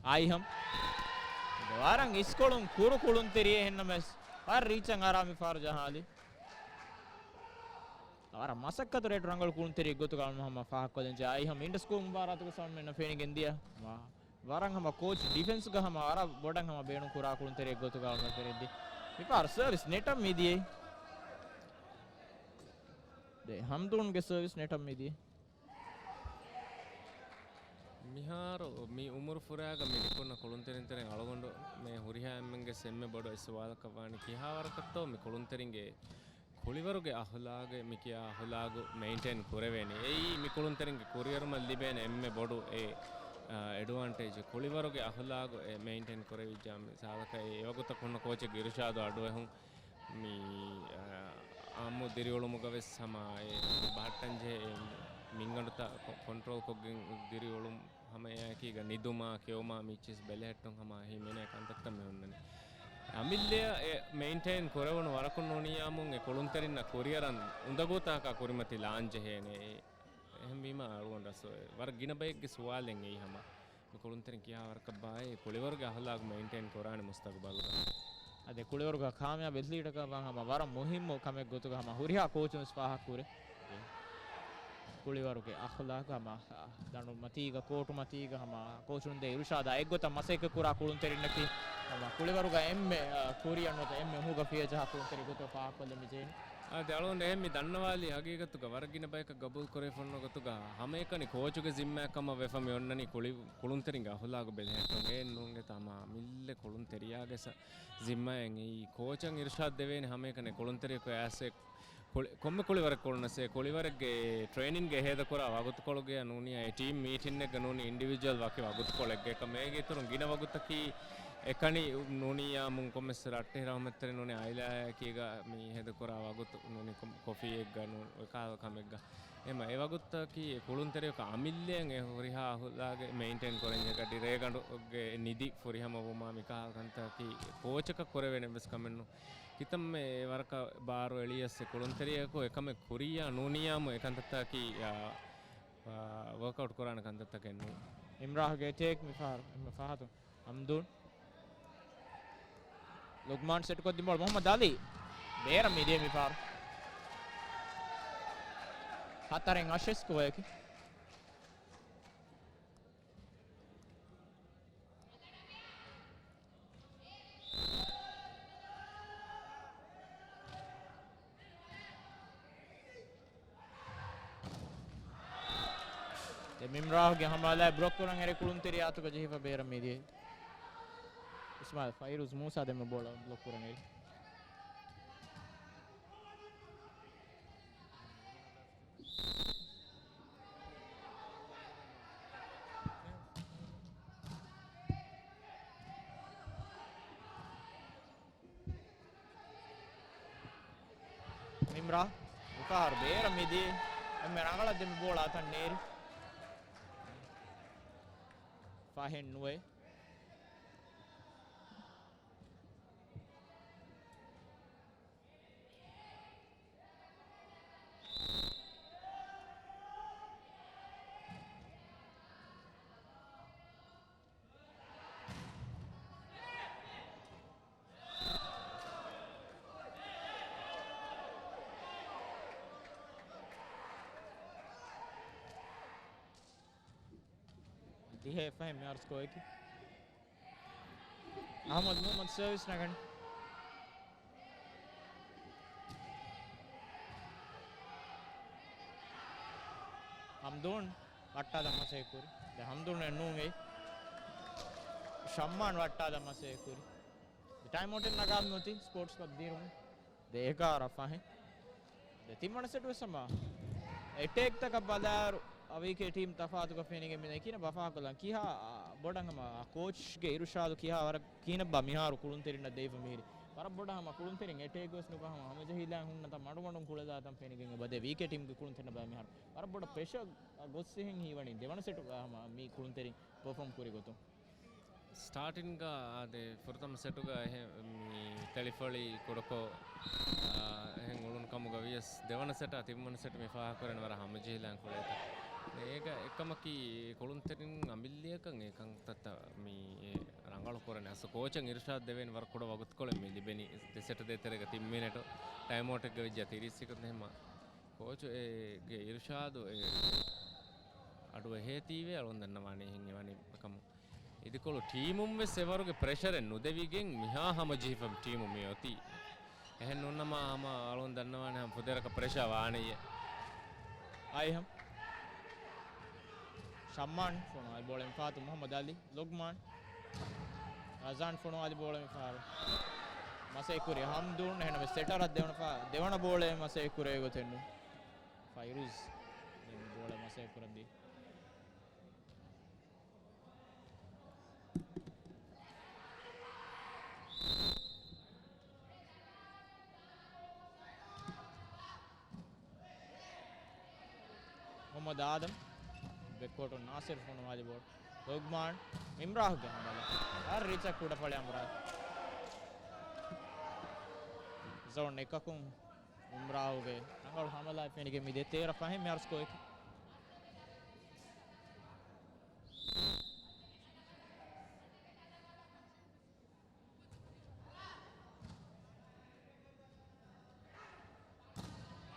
އައިހަމް ވަރަށް އިސްކޮޅުން ކުރު ކުޅުންތެރިއެއް ހެންނަމެސް ވަރަށް ރީޗަށް އަރާ މިފަހަރު ޖަހާލި. ވަރަށް މަސައްކަތު ރޭޓު ރަނގަޅު ކުޅުންތެރިއެއް ގޮތުގަ އަޅުމެން ހަމަ ފާހަގަކޮށްލަން ޖެހޭ. އައިހަމް އިންޓަރ ސްކޫލް މުބާރާތުގަ އަޅުމެންނަށް ފެނިގެން ދިޔަ ވަރަށް ހަމަ ކޯޗް ޑިފެންސްގަ ހަމަ ވަރަށް ބޮޑަށް ހަމަ ބޭނުން ކުރާ ކުޅުންތެރިއެއް ގޮތުގަ އަޅުމެން ފެނިދި. މިފަހަރު ސަރވިސް ނެޓަށް މިދިޔައީ. ދެ ހަމްދޫންގެ ސަރވިސް ނެޓަށް މިދިޔައީ. މިހާރު މި އުމުރު ފުރާގަ މި ނިކުންނަ ކުޅުންތެރިން ތެރެއިން އަޅުގަނޑު މި ހުރިހާ އެންމެންގެ އެންމެ ބޮޑު އެއް ސުވާލަކަށް ވާނީ ކިހާވަރަކަށްތޯ މި ކުޅުންތެރިންގެ ކުޅިވަރުގެ އަހުލާގެއް މި ކިޔާ އަހުލާގު މެއިންޓެއިން ކުރެވޭނީ. އެއީ މި ކުޅުންތެރިންގެ ކުރިއަރުމަށް ލިބޭނެ އެންމެ ބޮޑު އެ، އަ، އެޑްވާންޓޭޖް. ކުޅިވަރުގެ އަހުލާގު އެ މެއިންޓެއިން ކުރެވިއްޖާ މިސާލަކަށް އެ އެވަގުތަށް ހުންނަ ކޯޗެއްގެ އިރުޝާދު އަޑުއެހުން މި، އަ، އާއްމު ދިރިއުޅުމުގަ ވެސް ހަމަ އެ ބަހައްޓަންޖެހޭ އެ މިންގަނޑުތައް ކޮ-، ކޮންޓްރޯލް ކޮށްގެން ދިރިއުޅުން ހަމަ އެއާއެކީގަ ނިދުމާ، ކެއުމާ މިއްޗިސް ބެލެހެއްޓުން ހަމަ ހިމެނޭ ކަންތައްތައް މި ހުންނަނީ. އަމިއްލައަށް އެ މެއިންޓެއިން ކުރެވުނު ވަރަކުން ނޫނިއްޔާމުން އެ ކުޅުންތެރިންނަށް ކުރިއަރަން އުނދަގޫތަކަކާ ކުރިމަތިލާން ޖެހޭނެ. އެ-، އެހެންވީމަ އަޅުގަނޑަށް ވަރަށް ގިނަ ބައެއްގެ ސުވާލެއް އެއީ ހަމަ. މި ކުޅުންތެރިން ކިހާވަރަކަށްބާއޭ ކުޅިވަރުގެ އަހުލާގު މެއިންޓެއިން ކުރާނެ މުސްތަގުބަލުގަ؟ އަދި ކުޅިވަރުގަ ކާމިޔާބު އެތްލީޓަކަށް ވާން ހަމަ ވަރަށް މުހިއްމު ކަމެއް ގޮތުގަ ހަމަ ހުރިހާ ކޯޗުން ވެސް ފާހަގަކުރޭ. ކުޅިވަރުގެ އަހުލާގު ހަމަ ދަނޑު މަތީގަ، ކޯޓު މަތީގަ ހަމަ ކޯޗުން ދޭ އިރުޝާދާ އެއްގޮތަށް މަސައްކަތް ކުރާ ކުޅުންތެރިންނަކީ ހަމަ ކުޅިވަރުގަ އެންމެ، އަ، ކުރިއަށް ނުވަތަ އެންމެ އުނހުގަ ފިޔަ ޖަހާ ކުޅުންތެރި ގޮތަށް ފާހަގަކޮށްލަން މި ޖެހެނީ. އާ، ދެ އަޅުގަނޑު އެހެން މި ދަންނަވާލީ ހަގީގަތުގަ ވަރަށް ގިނަ ބަޔަކަށް ގަބޫލު ކުރެވިފަ އޮންނަ ގޮތުގަ ހަމައެކަނި ކޯޗުގެ ޒިންމާއެއް ކަމަށް ވެފަ މި އޮންނަނީ ކުޅި-، ކުޅުންތެރިންގެ އަހުލާގު ބެލެހެއްޓުން. އެއް ނޫންގެ ތަމާ މިއްލެ ކުޅުންތެރިޔާގެ ސަ-، ޒިންމާއެއް އެއީ. ކޯޗަށް އިރުޝާދު ދެވޭނެ ހަމައެކަނި ކުޅުންތެރިޔަކު އައިސް ކުޅި-، ކޮންމެ ކުޅިވަރެއް ކުޅުނަސް އެ ކުޅިވަރެއްގެ ޓްރޭނިންގެ ހޭދަކުރާ ވަގުތުކޮޅުގެ ނޫނީ އެ ޓީމް މީޓިންއެއްގަ ނޫނީ އިންޑިވިޖުއަލް ވަކި ވަގުތުކޮޅެއްގެ ކަމޭގެ އިތުރުން ގިނަ ވަގުތަކީ އެކަނި ނޫނިއްޔާމުން ކޮންމެސް ރައްޓެހި ރަހުމަތްތެރި ނޫނީ އާއިލާއެކީގަ މި ހޭދަކުރާ ވަގުތު ނޫނީ ކޮ-، ކޮފީއެއްގަ ނޫ-، އެކަހަލަ ކަމެއްގަ. އެމަ އެ ވަގުތަކީ ކުޅުންތެރިޔަކު އަމިއްލައަށް އެ ހުރިހާ އަހުލާގެ މެއިންޓެއިން ކުރަން ޖެހޭ ގަޑި ރޭގަނޑުގެ ނިދި ފުރިހަމަވުމާ މިކަހަލަ ކަންތަކަކީ ކޯޗަކަށް ކުރެވޭނެ ވެސް ކަމެއް ނޫން. ކިތަންމެ ވަރަކަށް ބާރު އެޅިޔަސް އެ ކުޅުންތެރިޔަކު އެކަމެއް ކުރިއްޔާ ނޫނިއްޔާމު އެކަންތައްތަކަކީ، އާ، އާ، ވޯކްއައުޓް ކުރާނެ ކަންތައްތަކެއް ނޫން. އިމްރާހްގެ ޓޭކް މިފަހަރު، އެންމެ ފަހަތުން ހަމްދޫން. ލުގްމާން ސެޓްކޮށްދިން ބޯޅަ މުހައްމަދު އަލީ. ބޭރަށް މިދިޔަ މިފަހަރު. ހަތަރެއް އަށެއް ސްކޯއަކީ. ދެ މިމްރާހްގެ ހަމަލާ ބްލޮކް ކުރަން އެރި ކުޅުންތެރި އާތުގަ ޖެހިފަ ބޭރަށް މިދިޔަ. އިސްމާއިލް ފައިރޫޒް މޫސާ ދެމެ ބޯޅަ ބްލޮކް ކުރަން އެރި. ރ. މިފަހަރު ބޭރަށް މިދިޔަ އެންމެ ރަނގަޅަށް ދެމި ބޯޅަ އަތަށް ނޭރި. ފަހެއް ނުވޭ. ދިހަ އެއް ފަހެއް މިހާރު ސްކޯއަކީ. އަޙްމަދު މުޙައްމަދު ސަރވިސް ނަގަނީ. ހަމްދޫން ވައްޓާލަން މަސައްކަތް ކުރި. ދެ ހަމްދޫން ނޫން އެއީ. ޝައްމާން ވައްޓާލަން މަސައްކަތް ކުރި. ދެ ޓައިމް އައުޓެއް ނަގާލުން އޮތީ ސްޕޯޓްސް ކްލަބް ދީރުމު. ދެ އެގާރަ ފަހެއް. ދެ ތިންވަނަ ސެޓް ވެސް ހަމަ އެޓޭކްތަކަށް ބަލާއިރު، އަވީކޭ ޓީމް ތަފާތުކޮށް ފެނިގެން މިދަނީ ކިހިނެއް ބަފާކޮށްލަން ކިހާ، ބޮޑަށް ހަމަ ކޯޗްގެ އިރުޝާދު ކިހާ ވަރަށް ކިހިނެއްބާ މިހާރު ކުޅުންތެރިންނަށް ދެވިފަ މިހިރީ. ވަރަށް ބޮޑަށް ހަމަ ކުޅުންތެރިން އެޓޭކް ވެސް ނުކޮށް ހަމަ ހަމަޖެހިލާ ހުންނަތަން މަޑުމަޑުން ކުޅެލާތަން ފެނިގެން އެބަދޭ ވީކޭ ޓީމްގެ ކުޅުންތެރިންނަށް ބަލާ މިހާރު. ވަރަށް ބޮޑަށް ޕްރެޝަރ ގޮއްސިހެން ހީވަނީ ދެވަނަ ސެޓުގަ ހަމަ މި ކުޅުންތެރިން ޕަރފޯމް ކުރި ގޮތުން. ސްޓާޓިންގ އާދެ، ފުރަތަމަ ސެޓުގަ އެހެން މި ތެޅިފޮޅި ކުޑަކޮށް، އާ، އެހެން އުޅުނު ކަމުގަ ވިޔަސް ދެވަނަ ސެޓާ ތިންވަނަ ސެޓު މި ފާހަގަކުރަން ވަރަށް ހަމަޖެހިލާން ކުޅޭތަ. އޭގަ އެކަމަކީ ކުޅުންތެރިން އަމިއްލައަކަށް އެކަންތައްތައް މި ރަނގަޅު ކުރަން އަސް ކޯޗަށް އިރުޝާދު ދެވޭނެ ވަރަށް ކުޑަ ވަގުތުކޮޅެއް މި ލިބެނީ. ދެ ސެޓު ދޭތެރޭގަ ތިން މިނެޓު ޓައިމް އައުޓެއްގަ ވެއްޖާ ތިރީސް ސެކަންޑް ހަމަ ކޯޗު އޭގެ އިރުޝާދު އެ އަޑުއެހޭތީވެ އަޅުން ދަންނަވާނީ އެހެން އެވަނީ ކަމު. އިދިކޮޅު ޓީމުން ވެސް އެވަރުގެ ޕްރެޝަރެއް ނުދެވިގެން މިހާ ހަމަޖެހިފަ ޓީމު މި އޮތީ. އެހެން ނޫންނަމަ ހަމަ އަޅުން ދަންނަވާނެ ހަމަ ފުދޭވަރަކަށް ޕްރެޝާ ވާނެޔޭ. އައިހަމް. ޝައްމާން ފޮނުވާލި ބޯޅަ މިފަހަރު މުހައްމަދު އަލީ، ލުގްމާން. ރަޒާން ފޮނުވާލި ބޯޅަ މިފަހަރު. މަސައްކަތް ކުރި ހަމްދޫން، އެހެންނަމަވެސް ސެޓަރަށް ދެވަނަ ފަ-، ދެވަނަ ބޯޅަ މަސައްކަތް ކުރެވޭ ގޮތެއް ނޫން. ފައިރޫޒް ދެން ބޯޅަ މަސައްކަތް ކުރަން ދީ. މުހައްމަދު އާދަމް، ބެކްކޯޓުން ނާސިރު ފޮނުވާލި ބޯޅަ. ލުގްމާން، އިމްރާހުގެ ހަމަލާ. އަށް ރީޗަށް ކުޑަފަޅި އަނބުރާ. ޒޯން އެކަކުން އިމްރާހުގެ ރަނގަޅު ހަމަލާ ފެނިގެން މިދިޔަ. ތޭރަ ފަހެއް މިހާރު ސްކޯއަކީ.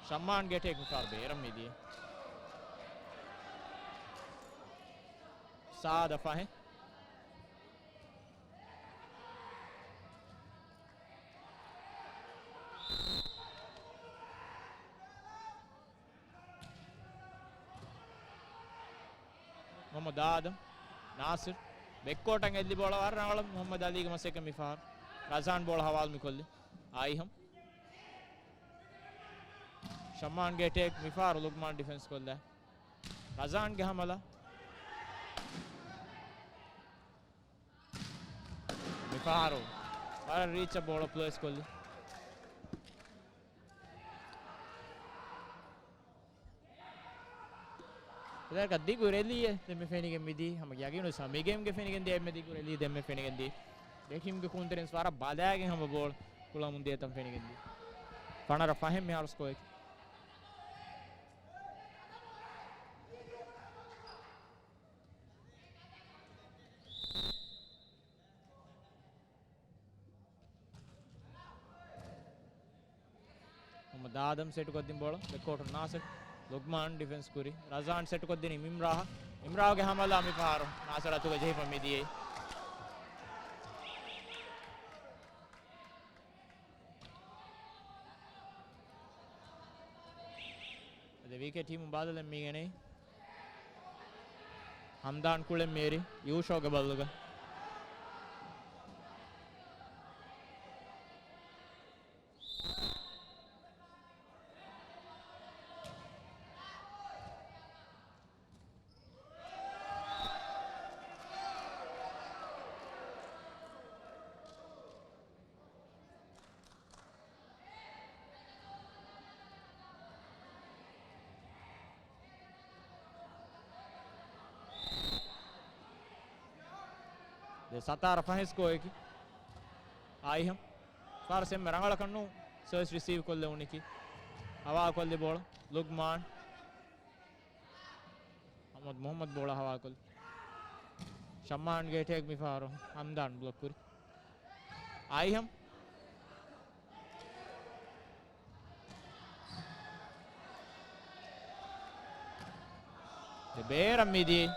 ޝައްމާންގެ އެޓޭކް މިފަހަރު ބޭރަށް މިދިޔަ. ސާދަ ފަހެއް. މުހައްމަދު އާދަމް، ނާސިރު، ބެކްކޯޓަށް އެއްލި ބޯޅަ ވަރަށް ރަނގަޅަށް މުހައްމަދު އަލީގެ މަސައްކަތް މިފަހަރު. ރަޒާން ބޯޅަ ހަވާލު މިކޮށްލި. އައިހަމް. ޝައްމާންގެ އެޓޭކް މިފަހަރު ލުގްމާން ޑިފެންސް ކޮށްލާ. ރަޒާންގެ ހަމަލާ. މިފަހަރު ވަރަށް ރީޗަށް ބޯޅަ ޕްލޭސް ކޮށްލި. ދިގު ރެލީއެއް ދެންމެ ފެނިގެން މިދީ. ހަމަ ޔަގީނު ސަމިގޭމްގެ ފެނިގެން ދިޔަ އެންމެ ދިގު ރެލީ ދެންމެ ފެނިގެން ދީ. ދެ ޓީމްގެ ކުޅުންތެރިން ވަރަށް ބަލާގެން ހަމަ ބޯޅަ ކުޅަމުން ދިޔަތަން ފެނިގެން ދީ. ފަނަރަ ފަހެއް މިހާރު ސްކޯއަކީ. މުހައްމަދު އާދަމް ސެޓުކޮށްދިން ބޯޅަ. ބެކްކޯޓުން ނާސިރު. ލުގްމާން ޑިފެންސް ކުރި. ރަޒާން ސެޓުކޮށްދިނީ އިމްރާހަށް. އިމްރާހުގެ ހަމަލާ މިފަހަރު ނާސިރު އަތުގަ ޖެހިފަ މިދިޔައީ. އަދި ވީކޭ ޓީމު ބަދަލެއް މީގެނައީ. ހަމްދާން ކުޅެން މޭރި ޔޫޝޯގެ ބަލުގަ. ސަތާރަ ފަހެއް ސްކޯއަކީ. އާއިހަމް. ފާރު ސެމް ރަނގަޅަކަށް ނޫން ސަރވިސް ރިސީވް ކޮށްލެވުނީކީ. ހަވާ ކޮށްލި ބޯޅަ. ލުގްމާން. މުހައްމަދު މުހައްމަދު ބޯޅަ ހަވާކޮށްލި. ޝައްމާންގެ އެޓޭކް މިފަހަރު ހަމްދާން ބްލޮކް ކުރި. އާއިހަމް. ދެ ބޭރަށް މިދިޔައީ.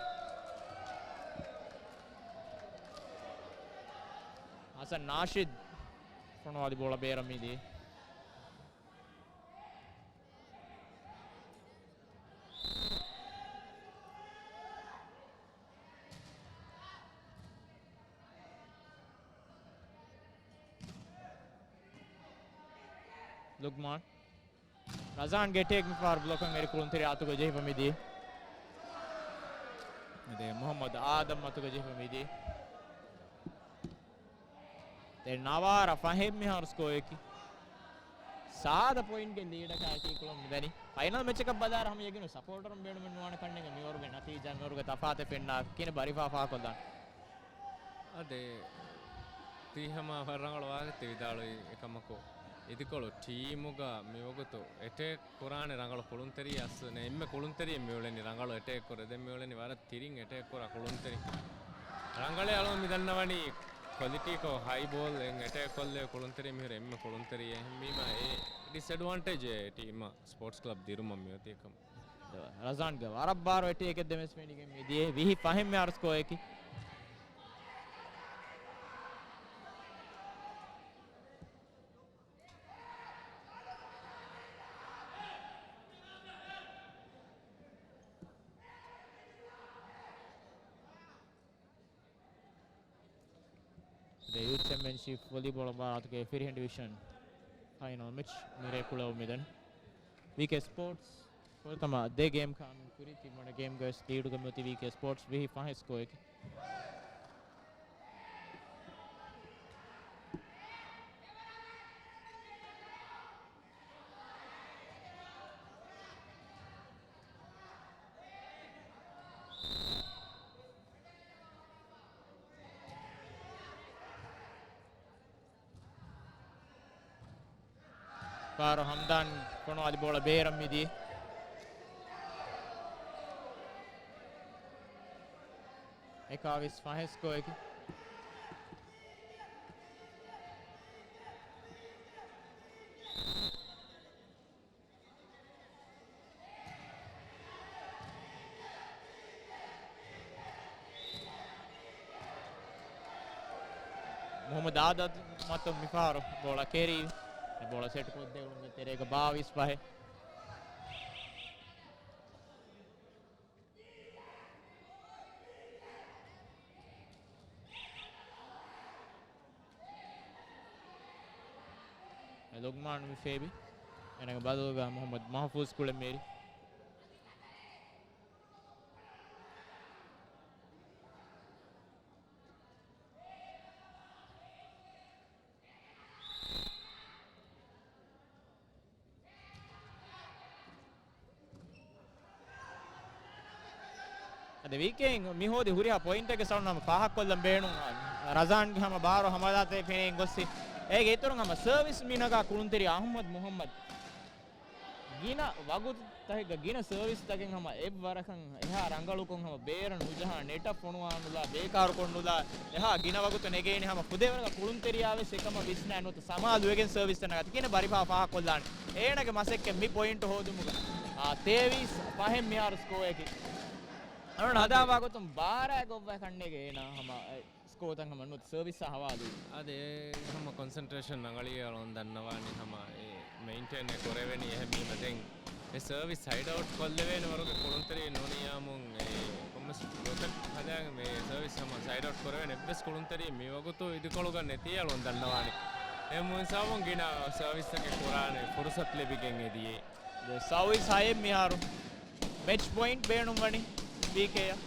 ހަސަން ނާޝިދް ފޮނުވާލި ބޯޅަ ބޭރަށް މިދިޔައީ. ލުގްމާން. ރަޒާންގެ އެޓޭކް މިފަހަރު ބްލޮކަށް އެރި ކުޅުންތެރި އަތުގަ ޖެހިފަ މިދިޔައީ. އަދި މުހައްމަދު އާދަމް އަތުގަ ޖެހިފަ މިދިޔައީ. ދެން ނަވާރަ ފަހެއް މިހާރު ސްކޯއަކީ. ސާދަ ޕޮއިންޓްގެ ލީޑަކާ އެޓީ ކުޅުން މިދަނީ. ފައިނަލް މެޗަކަށް ބަލާއިރު ހަމަ ޔަގީނު ސަޕޯޓަރުން ބޭނުމެއް ނުވާނެ ކަންނޭނގެ މިވަރުގެ ނަތީޖާ މިވަރުގެ ތަފާތެއް ފެންނާ ކިހިނެއް ބަރިފާ ފާހަގަކޮށްލާނެ. އަދި ތީ ހަމަ ވަރަށް ރަނގަޅު ވާހަކަ ތި ވިދާޅުވި އެކަމަކު، އިދިކޮޅު ޓީމުގަ މިވަގުތު އެޓޭކް ކުރާނެ ރަނގަޅު ކުޅުންތެރި އަސްލު ނެ އެންމެ ކުޅުންތެރި މިއުޅެނީ ރަނގަޅު އެޓޭކް ކުރެ ދެން މިއުޅެނީ ވަރަށް ތިރިން އެޓޭކް ކުރާ ކުޅުންތެރި. ރަނގަޅޭ އަޅުން މި ދަންނަވަނީ ކޮލިޓީކޮށް ހައި ބޯލް އެން އެޓޭކް ކޮށްލޭ ކުޅުންތެރި މިހުރެ އެންމެ ކުޅުންތެރި އެހެންވީމަ އެ ޑިސްއެޑްވާންޓޭޖް އެ ޓީމަށް ސްޕޯޓްސް ކްލަބް ދިރުމަށް މިއޮތީ ކަމަށް. ރަޒާންގެ ވަރަށް ބާރު އެޓޭކެއް ދެމެސް ފެނިގެން މިދިޔަ ވިހި ފަހެއް މިހާރު ސްކޯއަކީ. ދެ ޔޫތް ޗެމްޕިއަންޝިޕް ވޮލީބޯޅަ ބާރާތުގެ ފިރިހެން ޑިވިޝަން ފައިނަލް މެޗް މިރޭ ކުޅެވުމެދެން. ވީކޭ ސްޕޯޓްސް ފުރަތަމަ ދެ ގޭމް ކާމިލް ކުރި. ތިންވަނަ ގޭމްގަވެސް ލީޑުގަ މިއޮތީ ވީކޭ ސްޕޯޓްސް ވިހި ފަހެއް ސްކޯއަކީ. ފާރު ހަމްދާން ފޮނުވާލި ބޯޅަ ބޭރަށް މިދިޔަ. އެކާވީސް ފަހެއް ސްކޯއަކީ. މުހައްމަދު އާދަމް އަތުން މިފަހަރު ބޯޅަ ކެރީ. އެ ބޯޅަ ސެޓް ކޮށްދެވުމުގެ ތެރޭގަ ބާވީސް ފަހެއް. އެ ލުގްމާން މި ފޭބި. އޭނާގެ ބަދަލުގަ މުހައްމަދު މަހުފޫޒް ކުޅެން މިއެރި. އަދި ވީކޭއިން މި ހޯދި ހުރިހާ ޕޮއިންޓެއްގެ ސައުންޑް ހަމަ ފާހަގަކޮށްލަން ބޭނުން. ރަޒާންގެ ހަމަ ބާރު ހަމަލާތެރި ފެނިގެން ގޮއްސި. އޭގެ އިތުރުން ހަމަ ސަރވިސް މި ނަގާ ކުޅުންތެރި އަހުމަދު މުހައްމަދު. ގިނަ ވަގުތުތަކެއްގަ ގިނަ ސަރވިސްތަކެއް ހަމަ އެއްވަރަކަށް އެހާ ރަނގަޅުކޮށް ހަމަ ބޭރަށް ނުޖަހާ، ނެޓަށް ފޮނުވާނުލާ، ބޭކާރުކޮށްނުލާ، އެހާ ގިނަ ވަގުތު ނެގޭނެ ހަމަ ފުދޭވަރަކަށް ކުޅުންތެރިޔާވެސް އެކަމަށް ވިސްނާ ނުވަތަ ސަމާލުވެގެން ސަރވިސްތައް ނަގާތި ކިހިނެއް ބަރިފާ ފާހަގަކޮށްލާނެ. އޭނާގެ މަސައްކަތް މި ޕޮއިންޓް ހޯދުމުގަ. އާ، ތޭވީސް ފަހެއް މިހާރު ސްކޯއަކީ. އަޅުން ހަދާ ވަގުތުން ބާރަށް ގޮއްވާ ކަންނޭގެ އޭނާ ހަމަ ސްކޯތައް ހަމަ ނުވަތަ ސަރވިސްއާ ހަވާލުވީ. އަދި އެ ހަމަ ކޮންސެންޓްރޭޝަން ރަނގަޅީ އަޅުން ދަންނަވާނީ ހަމަ އެ މެއިންޓެއިން އެ ކުރެވެނީ އެހެންވީމަ ދެން އެ ސަރވިސް ސައިޑް އައުޓް ކޮށްލެވޭނެ ވަރުގެ ކުޅުންތެރި ނޫނިއްޔާމުން އެ ކޮންމެސް ބްލޮކެއް ހަދާގެން މި ސަރވިސް ހަމަ ސައިޑް އައުޓް ކުރެވޭނެ އެއްވެސް ކުޅުންތެރި މި ވަގުތު އިދިކޮޅުގަ ނެތީ އަޅުން ދަންނަވާނީ. އެ ހަމަ ހިސާބުން ގިނަ ސަރވިސްތަކެއް ކުރާނެ ފުރުސަތު ލިބިގެން އެދިޔޭ. ސަރވިސް ހައެއް މިހާރު މެޗް ޕޮއިންޓް ބޭނުންވަނީ ވީކޭއަށް.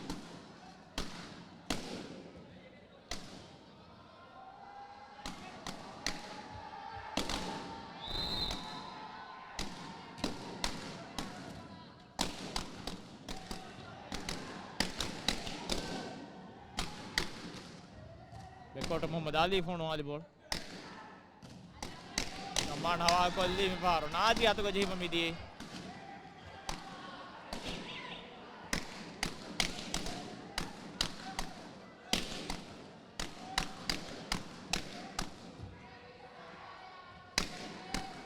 ކޯޓް މުޙައްމަދު އަލީ ފޮނުވާލި ބޯޅަ. ނަމާން ހަވާކޮށްލީ މިފަހަރު ނާޒި އަތުގަ ޖެހިފަ މިދިޔައީ.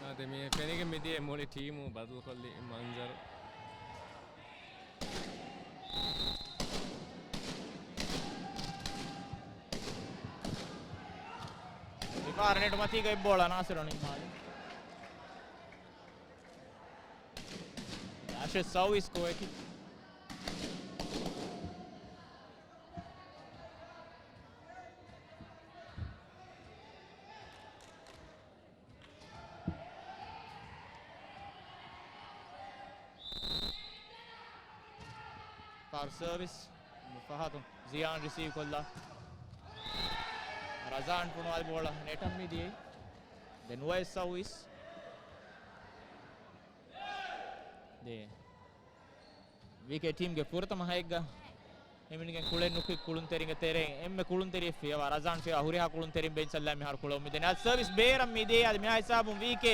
އާދެ، މި ފެނިގެން މިދިޔަ މުޅި ޓީމު ބަދަލުކޮށްލި މަންޒަރު. މިފަހަރު ނެޓް މަތީގަ އެއްބޯޅަ ނާސިރު ނިންމާލި. އަށެއް ސައުވީސް ކޯއެކި. ފާރު ސަރވިސް ފަހަތު ޒިޔާން ރިސީވް ކޮށްލާ. ރަޒާން ފޮނުވާލި ބޯޅަ ނެޓަށް މިދިޔައީ. ދެން ނުވައެއް ސައުވީސް. ދޭ. ވީކޭ ޓީމްގެ ފުރަތަމަ ހައެއްގަ ހިމެނިގެން ކުޅެން ނުކުތް ކުޅުންތެރިންގެ ތެރެއިން އެންމެ ކުޅުންތެރިއެއް ފިޔަވާ ރަޒާން ފިޔަވާ ހުރިހާ ކުޅުންތެރިން ބެންޗަށް ލާ މިހާރު ކުޅެވުމުން މިދެނީ. އަދި ސަރވިސް ބޭރަށް މިދިޔައީ. އަދި މިހާ ހިސާބުން ވީކޭ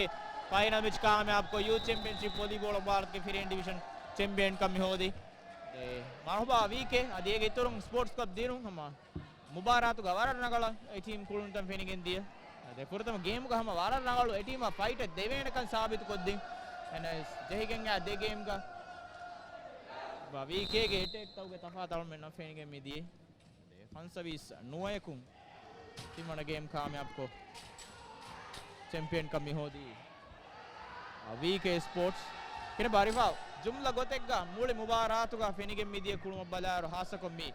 ފައިނަލް މެޗް ކާމިޔާބުކޮށް ޔޫތު ޗެމްޕިއަންޝިޕް ވޮލީބޯޅަ މުބާރާތުގެ ފިރިހެން ޑިވިޝަން ޗެމްޕިއަންކަން މިހޯދީ. އެ، މަރުޙަބާ ވީކޭ. އަދި އޭގެ އިތުރުން ސްޕޯޓްސް ކްލަބް ދިރުން ހަމަ މުބާރާތުގަ ވަރަށް ރަނގަޅަށް އެ ޓީމް ކުޅުންތަން ފެނިގެން ދިޔަ. އަދި ފުރަތަމަ ގޭމުގަ ހަމަ ވަރަށް ރަނގަޅު އެ ޓީމަށް ފައިޓެއް ދެވޭނެކަން ސާބިތުކޮށްދިން. އެންއެސް ޖެހިގެން އާ ދެ ގޭމްގަ ވީކޭގެ އެޓޭކް ތަކުގެ ތަފާތު އަޅުމެންނަށް ފެނިގެން މިދިޔަ. ފަންސަވީސް ނުވަޔަކުން ތިންވަނަ ގޭމް ކާމިޔާބުކޮށް، ޗެމްޕިއަންކަން މިހޯދީ ވީކޭ ސްޕޯޓްސް. ކިނެބާ ރިފާ، ޖުމްލަ ގޮތެއްގަ މުޅި މުބާރާތުގަ ފެނިގެން މިދިޔަ ކުޅުމަށް ބަލާއިރު، ހާއްސަކޮށް މި،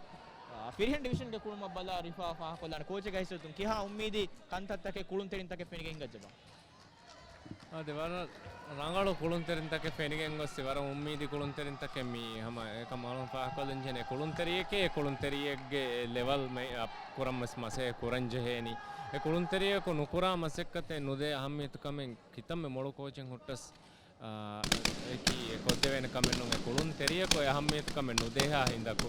އާ، ފިރިހެން ޑިވިޝަންގެ ކުޅުމަށް ބަލާ ރިފާ ފާހަގަކޮށްލާނެ ކޯޗެއްގެ ހިތުން ކިހާ އުއްމީދީ ކަންތައްތަކެއް ކުޅުންތެރިންތަކެއް ފެނިގެން ހިނގައްޖަބާ؟ އާދެ، ވަރަށް ރަނގަޅު ކުޅުންތެރިންތަކެއް ފެނިގެން ގޮސްސި، ވަރަށް އުއްމީދީ ކުޅުންތެރިންތަކެއް މި ހަމަ އެކަމް އަޅުން ފާހަގަކޮށްލަންޖެހޭނެ. ކުޅުންތެރިޔެކޭ ކުޅުންތެރިއެއްގެ ލެވަލް މެ-، އަޕް ކުރަން ވެސް މަސައްކަތް ކުރަންޖެހޭނީ. އެ ކުޅުންތެރިޔަކު ނުކުރާ މަސައްކަތެއް ނުދޭ އަހައްމިޔަތުކަމެއް ކިތަންމެ މޮޅު ކޯޗެއް ހުއްޓަސް، އާ، އެކީ އެ ކޮށްދެވޭނެ ކަމެއް ނޫން. އެ ކުޅުންތެރިޔަކު އެ އަހައްމިޔަތުކަމެއް ނުދޭހާ ހިނދަކު.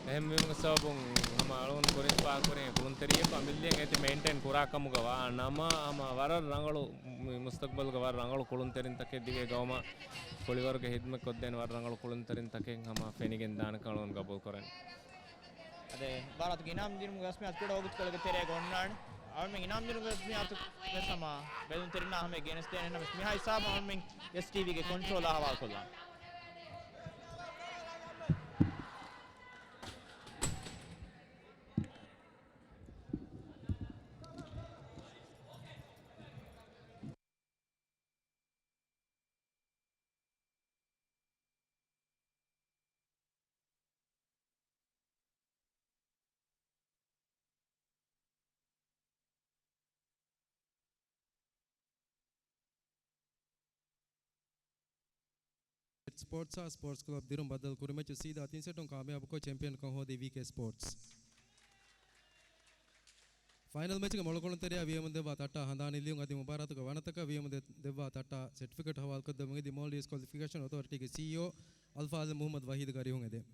އެހެންވީމުގެ ސަބަބުން ހަމަ އަޅުން ކުރިން ފާހަގަކުރިން އެ ކުޅުންތެރިޔަކު އަމިއްލައަށް އެތި މެއިންޓެއިން ކުރާ ކަމުގަ ވާ ނަމަ، ހަމަ ވަރަށް ރަނގަޅު މި މުސްތަގްބަލުގަ ވަރަށް ރަނގަޅު ކުޅުންތެރިންތަކެއް ދިވެހި ގައުމަށް ކުޅިވަރުގެ ހިދުމަތް ކޮށްދޭނެ ވަރަށް ރަނގަޅު ކުޅުންތެރިންތަކެއް ހަމަ ފެނިގެން ދާނެކަން އަޅުން ގަބޫލު ކުރަން. އަދި މުބާރާތުގެ އިނާމް ދިނުމުގެ ރަސްމިއްޔާތު ކުޑަ ވަގުތުކޮޅެއްގެ ތެރޭގަ އޮންނާނެ. އަޅުމެން އިނާމް ދިނުމުގެ ރަސްމިއްޔާތު ވެސް ހަމަ ބެލުންތެރިންނާ ހަމަ ގެނެސްދޭނެ ނަމަވެސް، މިހާ ހިސާބަށް އަޅުމެން އެސްޓީވީގެ ކޮންޓްރޯލާ ހަވާލުކޮށްލާނެ. ސްޕޯޓްސްއާ ސްޕޯޓްސް ކްލަބް ދިރުން ބައްދަލު ކުރި މެޗު ސީދާ ތިން ސެޓުން ކާމިޔާބުކޮށް، ޗެމްޕިއަންކަން ހޯދީ ވީކޭ ސްޕޯޓްސް. ފައިނަލް މެޗުގެ މޮޅު ކުޅުންތެރިޔާ ވީއެމުން ދެއްވާ ތައްޓާ ހަނދާން ނިއްލިވުން އަދި މުބާރާތުގެ ވަނަތަކަށް ވީއެމުން ދެ-، ދެއްވާ ތައްޓާ ސެޓްފިކެޓް ހަވާލުކޮށްދެވުމުގެ ދި މޯލްޑިވްސް ކޮލިފިކޭޝަން އޮތޯރިޓީގެ ސީއީއޯ އަލްފާޟިލް މުޙައްމަދު ވަހީދު ގަރިހުން އެދެން.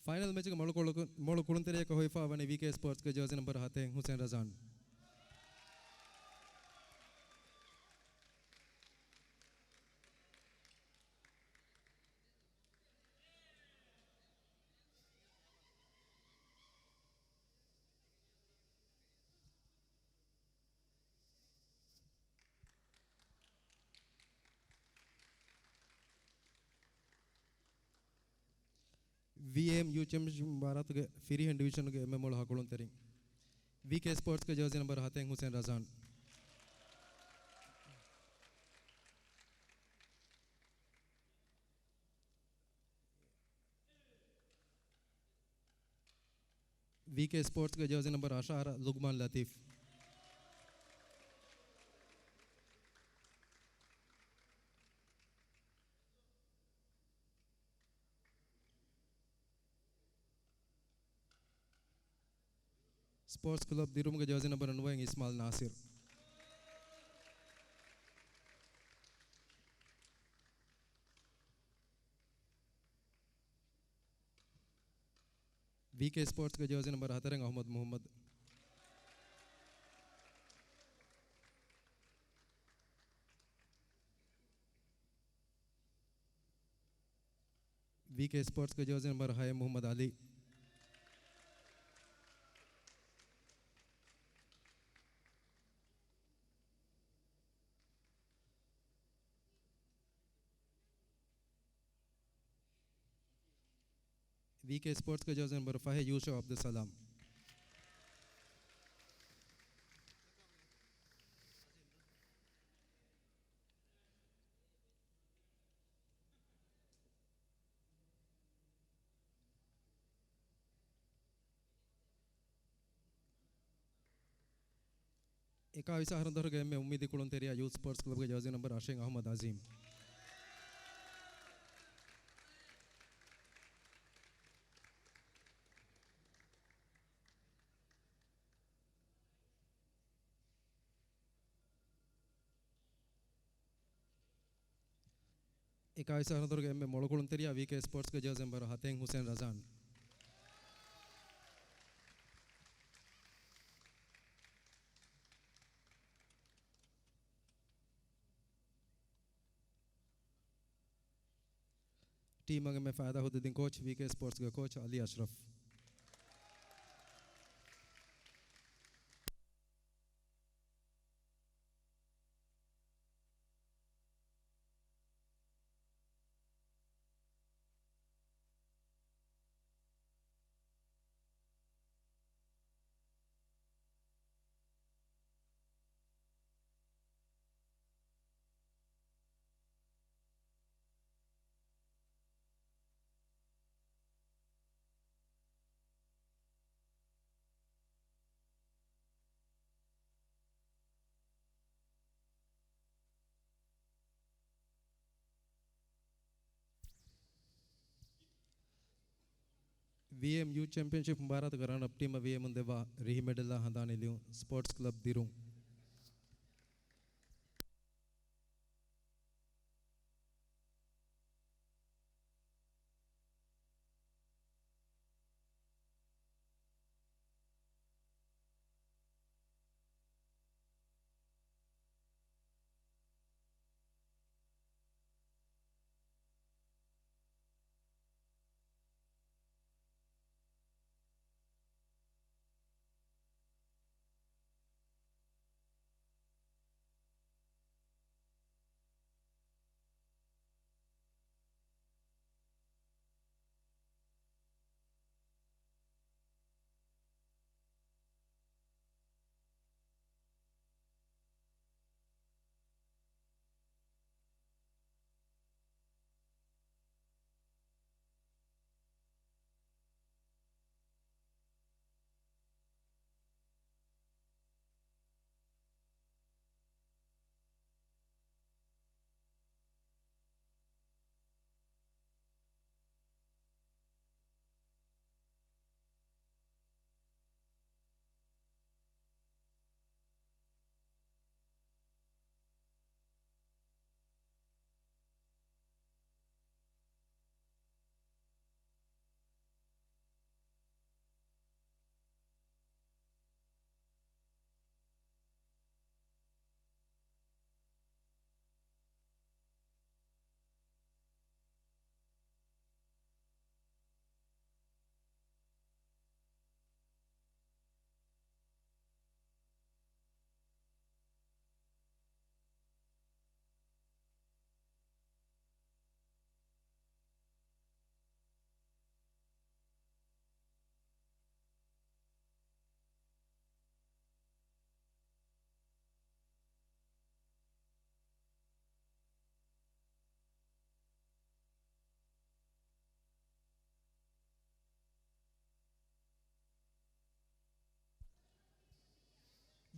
ފައިނަލް މެޗުގެ މޮޅު ކުޅު-، މޮޅު ކުޅުންތެރިޔަކަށް ހޮވިފަ ވަނީ ވީކޭ ސްޕޯޓްސްގެ ޖާޒީ ނަމްބަރު ހަތެއް ހުސެން ރަޒާން. ވީއޭއެމް ޔޫތު ޗެމްޕިއަންޝިޕް މުބާރާތުގެ ފިރިހެން ޑިވިޝަނުގެ އެންމެ މޮޅު ހަކުޅުންތެރިން، ވީކޭ ސްޕޯޓްސްގެ ޖާޒީ ނަމްބަރު ހަތެއް ހުސެން ރަޒާން. ވީކޭ ސްޕޯޓްސްގެ ޖާޒީ ނަމްބަރު އަށާރަ، ލުގްމާން ލަތީފް. ސްޕޯޓްސް ކްލަބް ދިރުމުގެ ޖާޒީ ނަމްބަރު ނުވައެއް، އިސްމާލް ނާސިރު. ވީކޭ ސްޕޯޓްސްގެ ޖާޒީ ނަމްބަރު ހަތަރެއް، އަޙްމަދު މުޙައްމަދު. ވީކޭ ސްޕޯޓްސްގެ ޖާޒީ ނަމްބަރު ހައެއް، މުޙައްމަދު ޢަލީ. ވީކޭ ސްޕޯޓްސްގެ ޖާޒީ ނަމްބަރު ފަހެއް، ޔޫޝައު ޢަބްދުއްސަލާމް. އެކާވީސް އަހަރު ދޮރުގެ އެންމެ އުއްމީދީ ކުޅުންތެރިޔާ ޔޫތް ސްޕޯޓްސް ކްލަބްގެ ޖާޒީ ނަމްބަރު އަށެއް، އަޙްމަދު ޢަޒީމް. އެކާވީސް އަހަރު ދޮރުގެ އެންމެ މޮޅު ކުޅުންތެރިޔާ ވީކޭ ސްޕޯޓްސްގެ ޖާޒީ ނަމްބަރު ހަތެއް، ހުސެން ރަޒާން. ޓީމަށް އެންމެ ފައިދާ ހޯދިދިން ކޯޗް، ވީކޭ ސްޕޯޓްސްގެ ކޯޗް އަލީ އަޝްރަފް. ވީއެމް ޔޫތް ޗެމްޕިއަންޝިޕް މުބާރާތުގެ ރަނަރަޕް ޓީމަށް ވީއެމުން ދެއްވާ ރިހި މެޑަލާ ހަނދާނީ ލިޔުން ސްޕޯޓްސް ކްލަބް ދިރުން.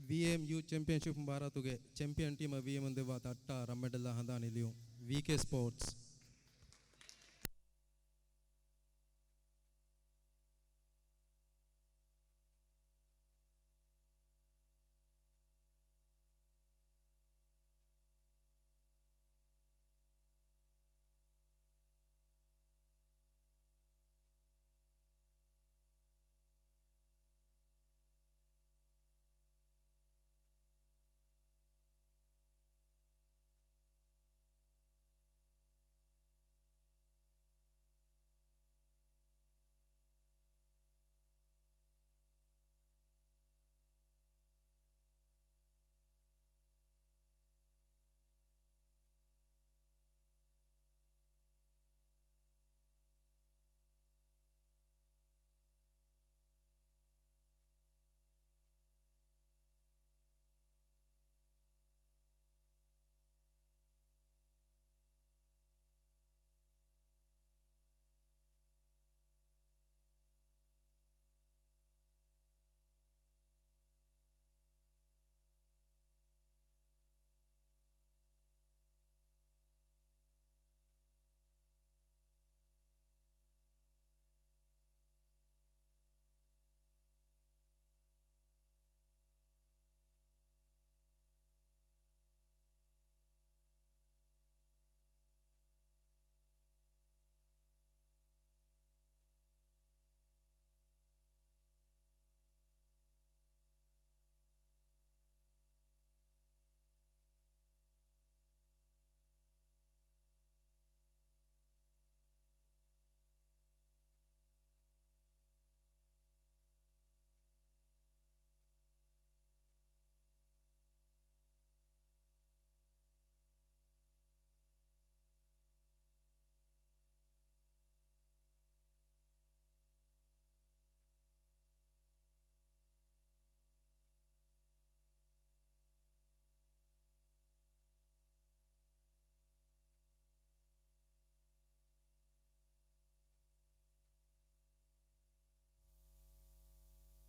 ވީއޭއެމް ޔޫތު ޗެމްޕިއަންޝިޕް މުބާރާތުގެ ޗެމްޕިއަން ޓީމަށް ވީއޭއެމް ދެއްވާ ތައްޓާ ރަންމެޑަލްއާ ހަނދާން ނިލިއުން. ވީކޭ ސްޕޯޓްސް.